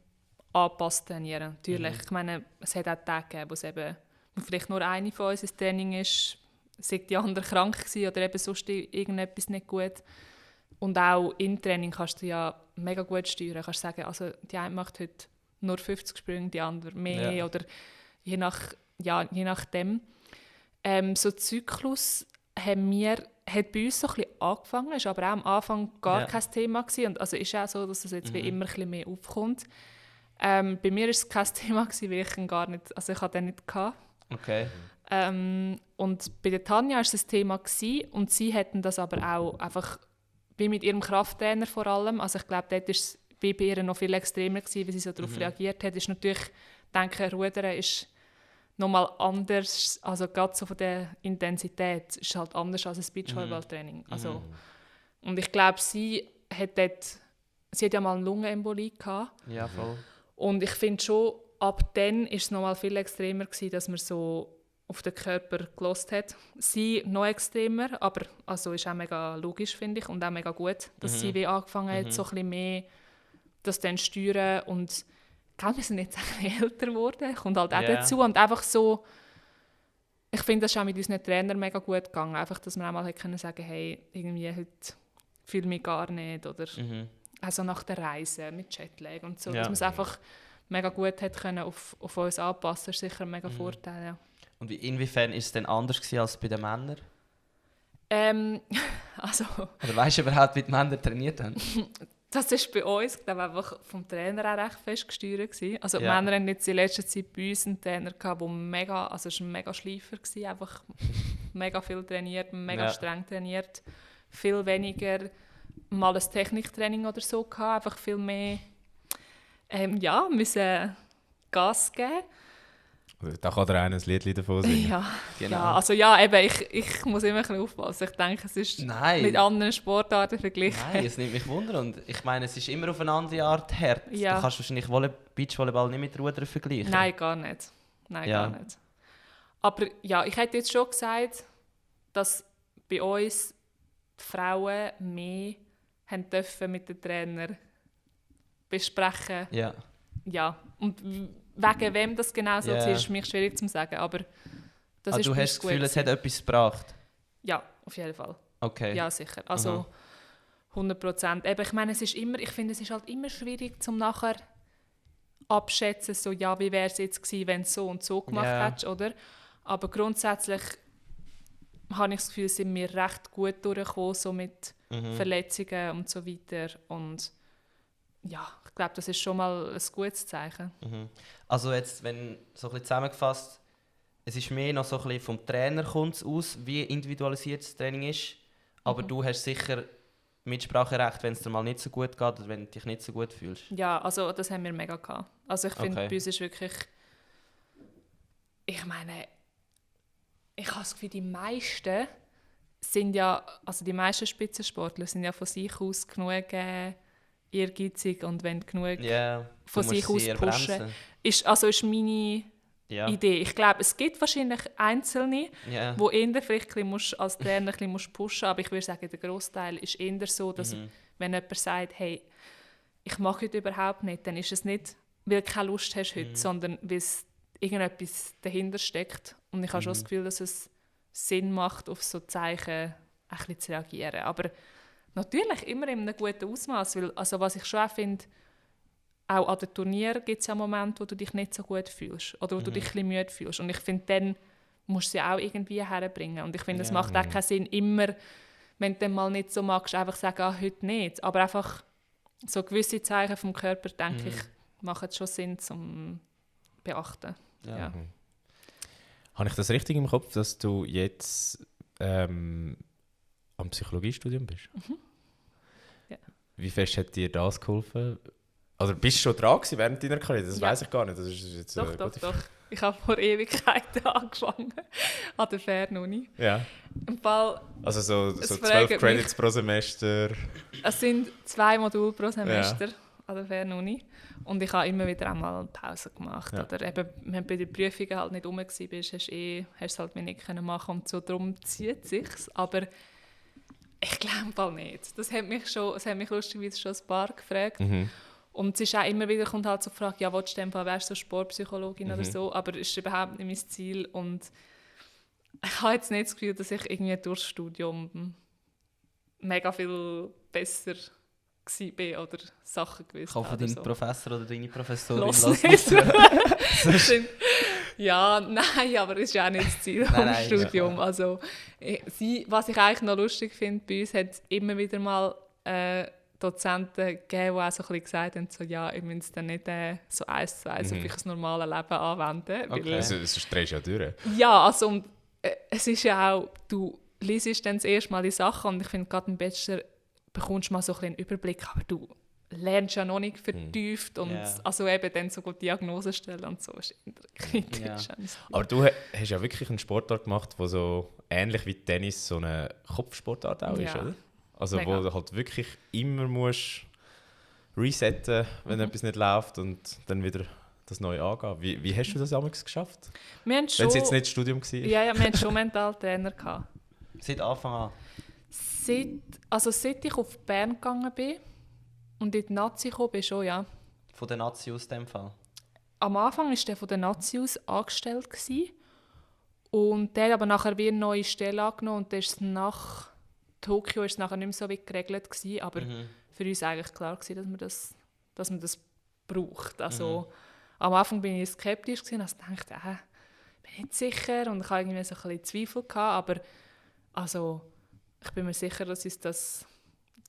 angepasst trainieren. Natürlich, ich meine, es hat auch Tage gegeben, wo es eben vielleicht nur eine von uns ins Training ist, sei die andere krank gewesen oder eben sonst irgendetwas nicht gut. Und auch im Training kannst du ja mega gut steuern. Du kannst sagen, also die eine macht heute nur 50 Sprünge, die andere mehr oder je nachdem. So Zyklus hat bei uns so ein bisschen angefangen, ist aber auch am Anfang gar kein Thema gewesen. Und also ist auch so, dass es jetzt wie immer ein bisschen mehr aufkommt. Bei mir war es kein Thema gewesen, weil ich ihn gar nicht, also ich hatte den nicht gehabt. Okay. Und bei der Tanja war es ein Thema gewesen, und sie hätten das aber auch einfach wie mit ihrem Krafttrainer vor allem. Also ich glaube, dort war es wie bei ihr noch viel extremer gewesen, wie sie so darauf reagiert hat. Ist natürlich, denke, Rudern ist nochmal anders, also gerade so von der Intensität ist halt anders als ein Beachvolleyball-Training. Also, und ich glaube, sie hat ja mal eine Lungenembolie gehabt. Ja, voll. Und ich finde schon, ab dann war es nochmal viel extremer gewesen, dass man so auf den Körper gehört hat. Sie noch extremer, aber also ist auch mega logisch, finde ich, und auch mega gut, dass sie wie angefangen hat, so ein bisschen mehr das dann steuern. Und ich glaube, wir sind jetzt ein bisschen älter geworden, kommt halt auch dazu. Und einfach so, ich finde, das ist auch mit unseren Trainern mega gut gegangen. Einfach, dass man auch mal können sagen, hey, irgendwie heute fühle ich mich gar nicht. Oder also nach der Reise mit Jetlag und so. Dass man es einfach mega gut hat können auf uns anpassen, ist sicher ein mega Vorteil. Ja. Und inwiefern ist es denn anders gewesen als bei den Männern? Also, oder weißt du überhaupt, wie die Männer trainiert haben? Das war bei uns, glaube ich, einfach vom Trainer auch recht fest gesteuert gewesen. Also die Männer hatten jetzt in letzter Zeit bei uns einen Trainer gehabt, der mega, also es war ein mega Schleifer gewesen, einfach mega viel trainiert, mega streng trainiert, viel weniger mal ein Techniktraining oder so gehabt, einfach viel mehr müssen Gas geben. Da kann der eine ein Lied davon singen. Ja, genau. Ja, also ja, eben, ich muss immer ein bisschen aufpassen. Ich denke, es ist mit anderen Sportarten verglichen. Nein, es nimmt mich Wunder. Und ich meine, es ist immer auf eine andere Art hart. Ja. Du kannst wahrscheinlich Beachvolleyball nicht mit Rudern vergleichen. Nein, gar nicht. Gar nicht. Aber ja, ich hätte jetzt schon gesagt, dass bei uns die Frauen mehr haben dürfen mit den Trainern besprechen, ja, und wegen wem das genau so ist, ist für mich schwierig zu sagen, aber das ist du hast das Gefühl, es hat etwas gebracht? Ja, auf jeden Fall. Okay. Ja, sicher. Also 100%. Eben, ich meine, ich finde, es ist halt immer schwierig, zum nachher abschätzen, so, ja, wie wäre es jetzt gewesen, wenn du so und so gemacht hättest, oder? Aber grundsätzlich habe ich das Gefühl, sind wir recht gut durchgekommen, so mit Verletzungen und so weiter. Und ja, ich glaube, das ist schon mal ein gutes Zeichen. Also jetzt, wenn so ein bisschen zusammengefasst, es ist mehr noch so ein bisschen vom Trainer kommt's aus, wie individualisiert das Training ist, aber du hast sicher Mitspracherecht, wenn es dir mal nicht so gut geht oder wenn du dich nicht so gut fühlst. Ja, also das haben wir mega gehabt. Also ich finde, bei uns ist wirklich, ich meine, ich habe das Gefühl, die meisten Spitzensportler sind ja von sich aus genug ehrgeizig und wollen genug von sich aus pushen. Ist meine Idee. Ich glaube, es gibt wahrscheinlich Einzelne, wo eher vielleicht als Trainer ein bisschen pushen musst, aber ich würde sagen, der Grossteil ist eher so, dass wenn jemand sagt, hey, ich mache heute überhaupt nicht, dann ist es nicht, weil du keine Lust hast heute, sondern weil es irgendetwas dahinter steckt. Und ich habe schon das Gefühl, dass es Sinn macht, auf so Zeichen ein bisschen zu reagieren. Aber natürlich immer in einem guten Ausmaß, weil also was ich schon auch finde, auch an den Turnieren gibt es ja Momente, wo du dich nicht so gut fühlst oder wo du dich ein bisschen müde fühlst. Und ich finde, dann musst du sie auch irgendwie herbringen. Und ich finde, es macht auch keinen Sinn, immer, wenn du dann mal nicht so magst, einfach sagen, heute nicht. Aber einfach so gewisse Zeichen vom Körper, denke ich, machen schon Sinn zum beachten. Ja. Habe ich das richtig im Kopf, dass du jetzt am Psychologiestudium bist? Ja. Wie fest hat dir das geholfen? Oder bist du schon dran gewesen während deiner Karriere? Das weiss ich gar nicht. Das ist jetzt Doch. Ich habe vor Ewigkeiten angefangen an der Fernuni. Ja. Im Fall, also so 12 Credits pro Semester? Es sind 2 Module pro Semester an der Fernuni. Und ich habe immer wieder einmal eine Pause gemacht. Ja. Oder eben, wenn du bei den Prüfungen halt nicht rum warst, hast du es halt nicht machen und so. Darum zieht es sich. Aber ich glaube nicht. Das hat mich lustigerweise schon ein paar gefragt. Und es ist auch immer wieder, kommt halt so die Frage, ja, willst du in dem Fall, wärst du Sportpsychologin oder so, aber das ist überhaupt nicht mein Ziel. Und ich habe jetzt nicht das Gefühl, dass ich irgendwie durchs Studium mega viel besser war oder Sachen gewusst habe. Ich hoffe, dein Professor oder deine Professorin lässt Ja, nein, aber das ist ja auch nicht das Ziel vom Studium. Ja. Also, was ich eigentlich noch lustig finde, bei uns hat es immer wieder mal Dozenten gegeben, die auch so ein bisschen gesagt haben, so, ja, ich muss es dann nicht so 1 zu 1 auf das normale Leben anwenden. Okay. Also es drehst ja durch. Ja, also und, es ist ja auch, du liest dann das erste Mal die Sachen und ich finde, gerade im Bachelor bekommst du mal so ein bisschen einen Überblick, aber du lernst ja noch nicht vertieft und also eben dann so gut Diagnosen stellen und so ist kritisch. Ja. Aber du hast ja wirklich einen Sportart gemacht, der so ähnlich wie Tennis so eine Kopfsportart auch ist, oder? Also mega. Wo du halt wirklich immer musst resetten, wenn etwas nicht läuft und dann wieder das Neue angehen. Wie hast du das damals geschafft? Wenn es jetzt nicht das Studium war? Ja, wir hatten schon Mentaltrainer gehabt. Seit Anfang an? Seit ich auf Bern gegangen bin und in die Nazi gekommen bin, schon, ja. Von der Nazi aus dem Fall? Am Anfang war der von der Nazi aus angestellt gewesen. Und der hat aber nachher wie eine neue Stelle angenommen und ist nach Tokio ist es nachher nicht mehr so wie geregelt gewesen, aber für uns eigentlich klar gewesen, dass man das braucht. Also am Anfang bin ich skeptisch gewesen, also dachte bin nicht sicher und ich hatte irgendwie so ein bisschen Zweifel gehabt, aber also ich bin mir sicher, dass uns das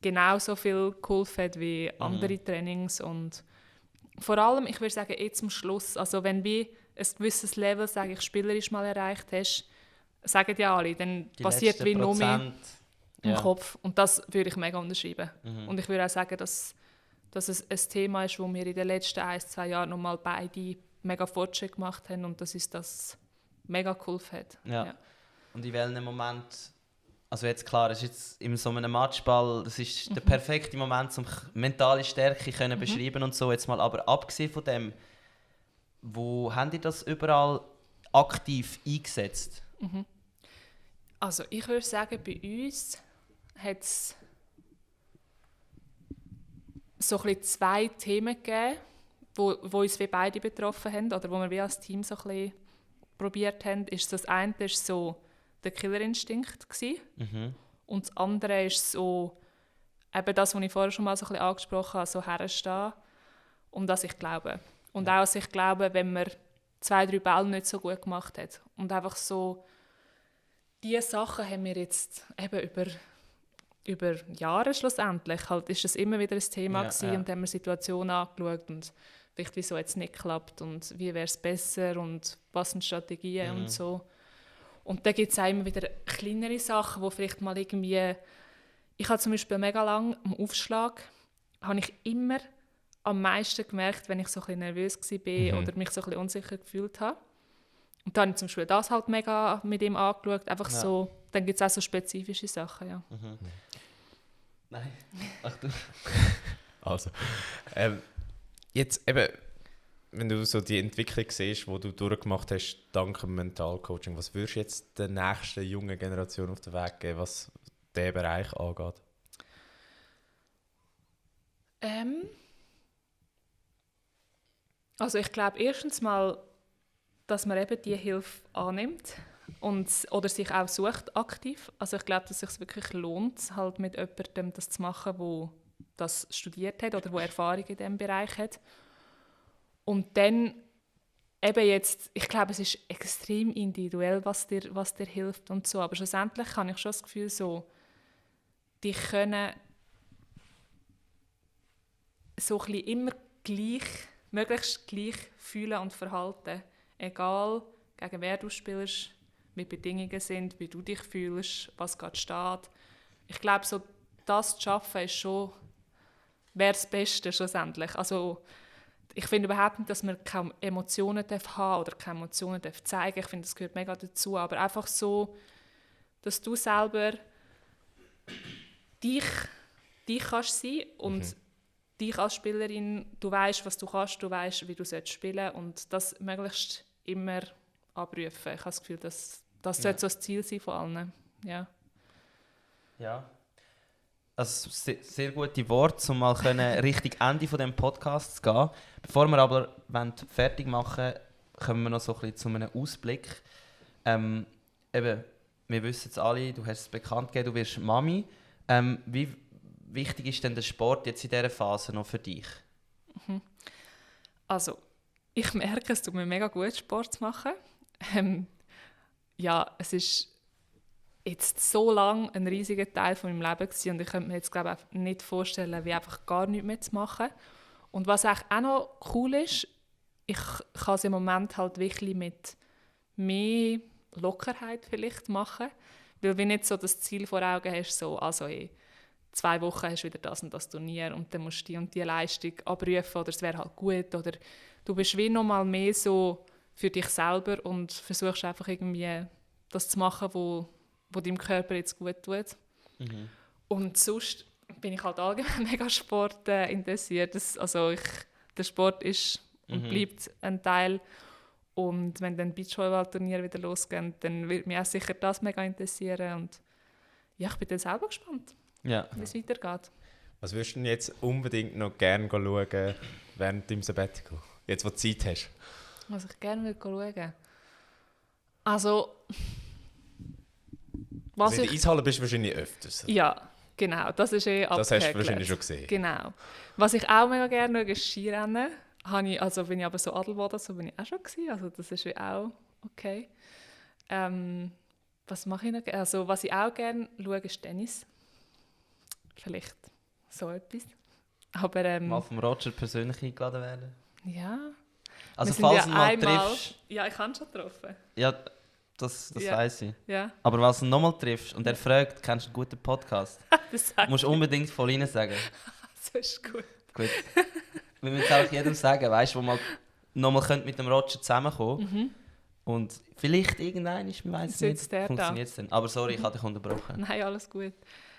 genauso viel geholfen hat wie andere Trainings und vor allem, ich würde sagen, jetzt zum Schluss, also wenn du ein gewisses Level, sage ich, spielerisch mal erreicht hast, sagen ja alle, dann die passiert wie nur mehr im Kopf. Und das würde ich mega unterschreiben. Und ich würde auch sagen, dass es ein Thema ist, wo wir in den letzten 1-2 Jahren nochmal beide mega Fortschritte gemacht haben und dass uns das mega geholfen hat. Ja. Und in welchem Moment, also jetzt klar, es ist jetzt in so einem Matchball, das ist der perfekte Moment, um mentale Stärke können beschreiben und so, jetzt mal, aber abgesehen von dem, wo haben die das überall aktiv eingesetzt? Also ich würde sagen, bei uns hat es so ein bisschen 2 Themen gegeben, wo uns wie beide betroffen haben oder wo wir wie als Team so ein bisschen probiert haben, ist das eine ist so der Killerinstinkt gewesen. Und das andere ist so eben das, was ich vorher schon mal so ein bisschen angesprochen habe, so herstehen, um das ich glaube. Und auch, dass ich glaube, wenn man 2-3 Bälle nicht so gut gemacht hat. Und einfach so, diese Sachen haben wir jetzt eben über Jahre schlussendlich, halt ist das immer wieder ein Thema gewesen und haben wir Situationen angeschaut und vielleicht wieso jetzt nicht klappt und wie wäre es besser und was sind Strategien und so. Und dann gibt es auch immer wieder kleinere Sachen, wo vielleicht mal irgendwie... Ich habe zum Beispiel mega lang am Aufschlag, habe ich immer am meisten gemerkt, wenn ich so ein bisschen nervös war oder mich so ein bisschen unsicher gefühlt habe. Und dann habe ich zum Beispiel das halt mega mit ihm angeschaut. Einfach so, dann gibt es auch so spezifische Sachen, ja. Nein, ach du. Also, jetzt eben, wenn du so die Entwicklung siehst, die du durchgemacht hast, dank dem Mentalcoaching, was würdest du jetzt der nächsten jungen Generation auf den Weg geben, was diesen Bereich angeht? Also ich glaube erstens mal, dass man eben diese Hilfe annimmt oder sich auch sucht aktiv. Also ich glaube, dass es sich wirklich lohnt, halt mit jemandem das zu machen, der das studiert hat oder der Erfahrung in diesem Bereich hat. Und dann eben jetzt, ich glaube, es ist extrem individuell, was dir hilft und so. Aber schlussendlich habe ich schon das Gefühl, so, die können so ein bisschen immer möglichst gleich fühlen und verhalten. Egal, gegen wer du spielst, wie die Bedingungen sind, wie du dich fühlst, was gerade steht. Ich glaube, so das zu schaffen, ist schon wäre das Beste schlussendlich. Also, ich finde überhaupt nicht, dass man keine Emotionen haben darf oder keine Emotionen zeigen darf. Ich finde, das gehört mega dazu. Aber einfach so, dass du selber dich kannst sein und dich als Spielerin, du weißt, was du kannst, du weißt, wie du spielen sollst und das möglichst immer abrufen. Ich habe das Gefühl, das sollte so das Ziel sein von allen. Ja. Also sehr gute Worte, um mal Richtung Ende von dem Podcast zu gehen. Bevor wir aber fertig machen, kommen wir noch so ein bisschen zu einem Ausblick. Eben, wir wissen es alle, du hast es bekannt gegeben, du wirst Mami. Wie wichtig ist denn der Sport jetzt in dieser Phase noch für dich? Also, ich merke, es tut mir mega gut, Sport zu machen. Es ist jetzt so lange ein riesiger Teil von meinem Leben gewesen, und ich könnte mir jetzt glaube ich nicht vorstellen, wie einfach gar nichts mehr zu machen. Und was auch noch cool ist, ich kann es im Moment halt wirklich mit mehr Lockerheit vielleicht machen, weil du nicht so das Ziel vor Augen hast, so, also 2 Wochen hast du wieder das und das Turnier und dann musst du die und die Leistung abrufen oder es wäre halt gut, oder du bist wie noch mal mehr so für dich selber und versuchst einfach irgendwie das zu machen, wo deinem Körper jetzt gut tut. Und sonst bin ich halt allgemein mega Sport interessiert. Der Sport ist und bleibt ein Teil. Und wenn dann Beachvolleyball-Turniere wieder losgehen, dann wird mich auch sicher das mega interessieren. Und ja, ich bin dann selber gespannt, wie es weitergeht. Was würdest du denn jetzt unbedingt noch gerne schauen während deinem Sabbatical? Jetzt, wo du Zeit hast. Was ich gerne schauen. Also... In der Eishalle bist du wahrscheinlich öfters. Ja, genau. Das ist das hast du wahrscheinlich schon gesehen. Genau. Was ich auch mega gerne schaue, ist Skirennen. Bin ich aber so Adelboden, so bin ich auch schon gewesen. Also das ist auch okay. Was mache ich noch? Also was ich auch gerne schaue, ist Tennis. Vielleicht so etwas. Aber, mal vom Roger persönlich eingeladen werden? Ja. Also falls du ihn mal triffst... Ja, ich habe ihn schon getroffen. Ja, das weiss ich. Ja. Aber falls du ihn nochmal triffst und er fragt, kennst du einen guten Podcast, musst du unbedingt von ihnen sagen. Das ist gut. Gut. Wir müssen es auch jedem sagen, weißt du, wo man nochmal mit dem Roger zusammenkommen und vielleicht irgendein, ich weiß es nicht, funktioniert es dann. Aber sorry, ich habe dich unterbrochen. Nein, alles gut.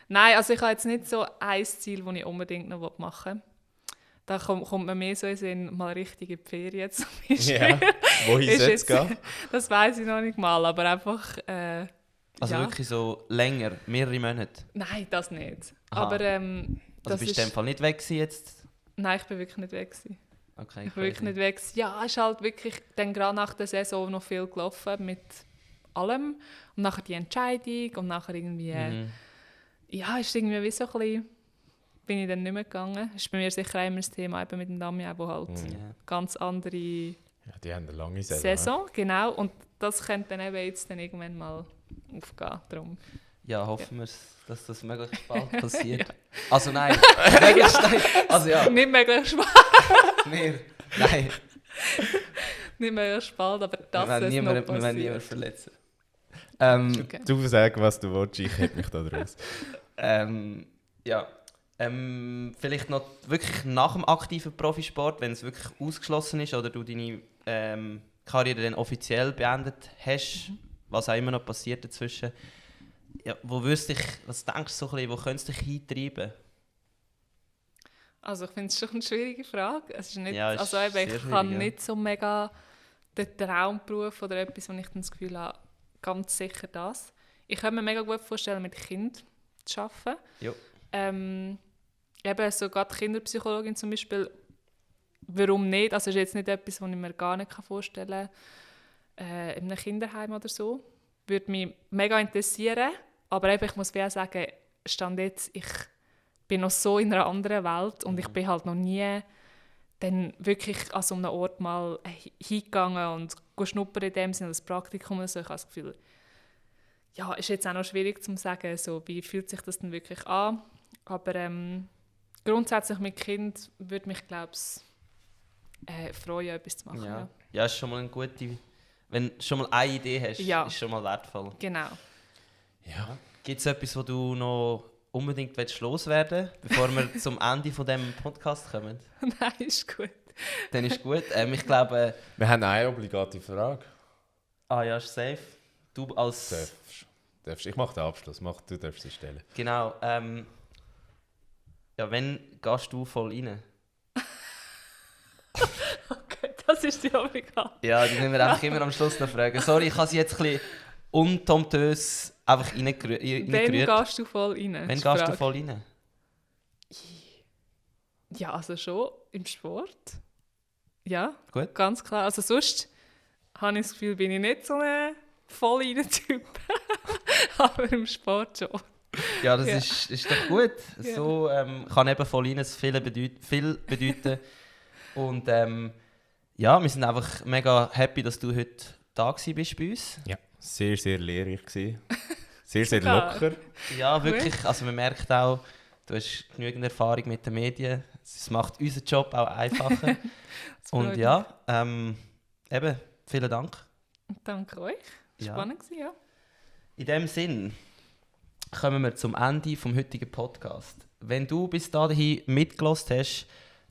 Nein, also ich habe jetzt nicht so ein Ziel, das ich unbedingt noch machen will. Da kommt man mehr so in Sinn, mal richtig in die Ferien zum Beispiel. Ja, wohin soll es gehen? Das weiss ich noch nicht mal, aber einfach... also wirklich so länger, mehrere Monate? Nein, das nicht. Aha. Aber also bist du in dem Fall nicht weg gewesen jetzt? Nein, ich bin wirklich nicht weg gewesen. Okay, Ich bin wirklich nicht weg. Ja, es ist halt wirklich dann gerade nach der Saison noch viel gelaufen mit allem. Und nachher die Entscheidung und nachher irgendwie... Ja, ist irgendwie wie so ein bisschen... Bin ich dann nicht mehr gegangen. Das ist bei mir sicher immer das Thema eben mit dem Damian, wo halt ganz andere Ja, die haben eine lange Saison. Genau. Und das könnte dann eben jetzt dann irgendwann mal aufgehen. Darum. Ja, hoffen wir, dass das möglichst bald passiert. Also nein, möglichst nein. Also ja, Nicht möglichst bald, nein. nicht möglichst bald, aber das Wir ist noch wollen niemanden passiert. verletzen. Okay. Du sag, was du willst, ich hätte mich da draus. Ja. Vielleicht noch wirklich nach dem aktiven Profisport, wenn es wirklich ausgeschlossen ist oder du deine Karriere dann offiziell beendet hast, was auch immer noch passiert dazwischen. Ja, was denkst du so ein bisschen, wo könntest du dich hintreiben? Also ich finde es schon eine schwierige Frage. Es ist nicht, Ja, ist also eben, sehr ich schwierig, habe ja. nicht so mega den Traumberuf oder etwas, wo ich dann das Gefühl habe, ganz sicher das. Ich kann mir mega gut vorstellen, mit Kindern zu arbeiten. Jo. Eben so gerade Kinderpsychologin zum Beispiel, warum nicht? Also es ist jetzt nicht etwas, was ich mir gar nicht vorstellen kann, in einem Kinderheim oder so. Würde mich mega interessieren, aber eben, ich muss auch sagen, Stand jetzt, ich bin noch so in einer anderen Welt und ich bin halt noch nie dann wirklich an so einem Ort mal hingegangen und schnuppern in dem Sinne, das Praktikum oder so. Ich habe das Gefühl, ja, ist jetzt auch noch schwierig zu sagen, so, wie fühlt sich das denn wirklich an. Aber grundsätzlich mit Kind würde mich, glaube ich, freuen, etwas zu machen. Ja. Ja, ist schon mal eine gute... Wenn du schon mal eine Idee hast, Ja. ist schon mal wertvoll. Genau. Ja. Gibt es etwas, was du noch unbedingt loswerden willst, bevor wir zum Ende von diesem Podcast kommen? Nein, ist gut. Dann ist gut. Ich glaube... Wir haben eine obligate Frage. ja, ist safe. Du als... Darfst. Ich mache den Abschluss, du darfst sie stellen. Genau. Ja, wann gehst du voll rein? Okay, das ist die Obligat. Ja, die müssen wir einfach immer am Schluss noch fragen. Sorry, ich habe sie jetzt ein bisschen untomtös einfach reingerührt. Wann gehst du voll rein? Wann ist die gehst du Frage. voll rein? Ja, also schon im Sport. Ja, Gut. ganz klar. Also sonst habe ich das Gefühl, bin ich nicht so ein voll rein Typ. Aber im Sport schon. Ja, das Ja. ist doch gut. Ja. So kann eben voll rein viel bedeuten. Und ja, wir sind einfach mega happy, dass du heute da bist bei uns. Ja, sehr, sehr lehrreich gewesen. Sehr, sehr Sogar. locker. Ja, wirklich. Also man merkt auch, du hast genügend Erfahrung mit den Medien. Es macht unseren Job auch einfacher. Und freut ja, eben, vielen Dank. Danke euch. Ja. Spannend gewesen, ja. In dem Sinn kommen wir zum Ende des heutigen Podcasts. Wenn du bis dahin mitgehört hast,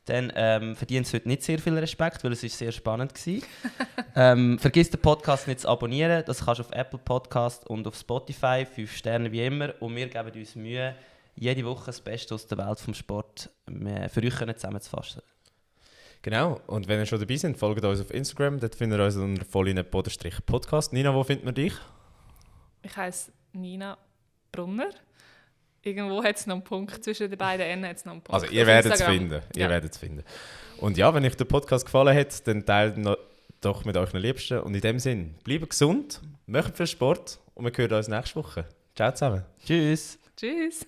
dann verdienst du heute nicht sehr viel Respekt, weil es ist sehr spannend war. Vergiss den Podcast nicht zu abonnieren. Das kannst du auf Apple Podcast und auf Spotify. 5 Sterne wie immer. Und wir geben uns Mühe, jede Woche das Beste aus der Welt vom Sport für euch zusammenzufassen. Genau, und wenn ihr schon dabei seid, folgt uns auf Instagram. Dort findet ihr uns unter vollinen_podcast. Nina, wo findet man dich? Ich heiße Nina Brunner. Irgendwo hat es noch einen Punkt zwischen den beiden N. Hat's noch einen Punkt. Also ihr Auf werdet es Instagram. finden. Ihr Ja. werdet es finden. Und ja, wenn euch der Podcast gefallen hat, dann teilt ihn doch mit euren Liebsten. Und in dem Sinn, bleibt gesund, macht viel Sport und wir hören uns nächste Woche. Ciao zusammen. Tschüss! Tschüss.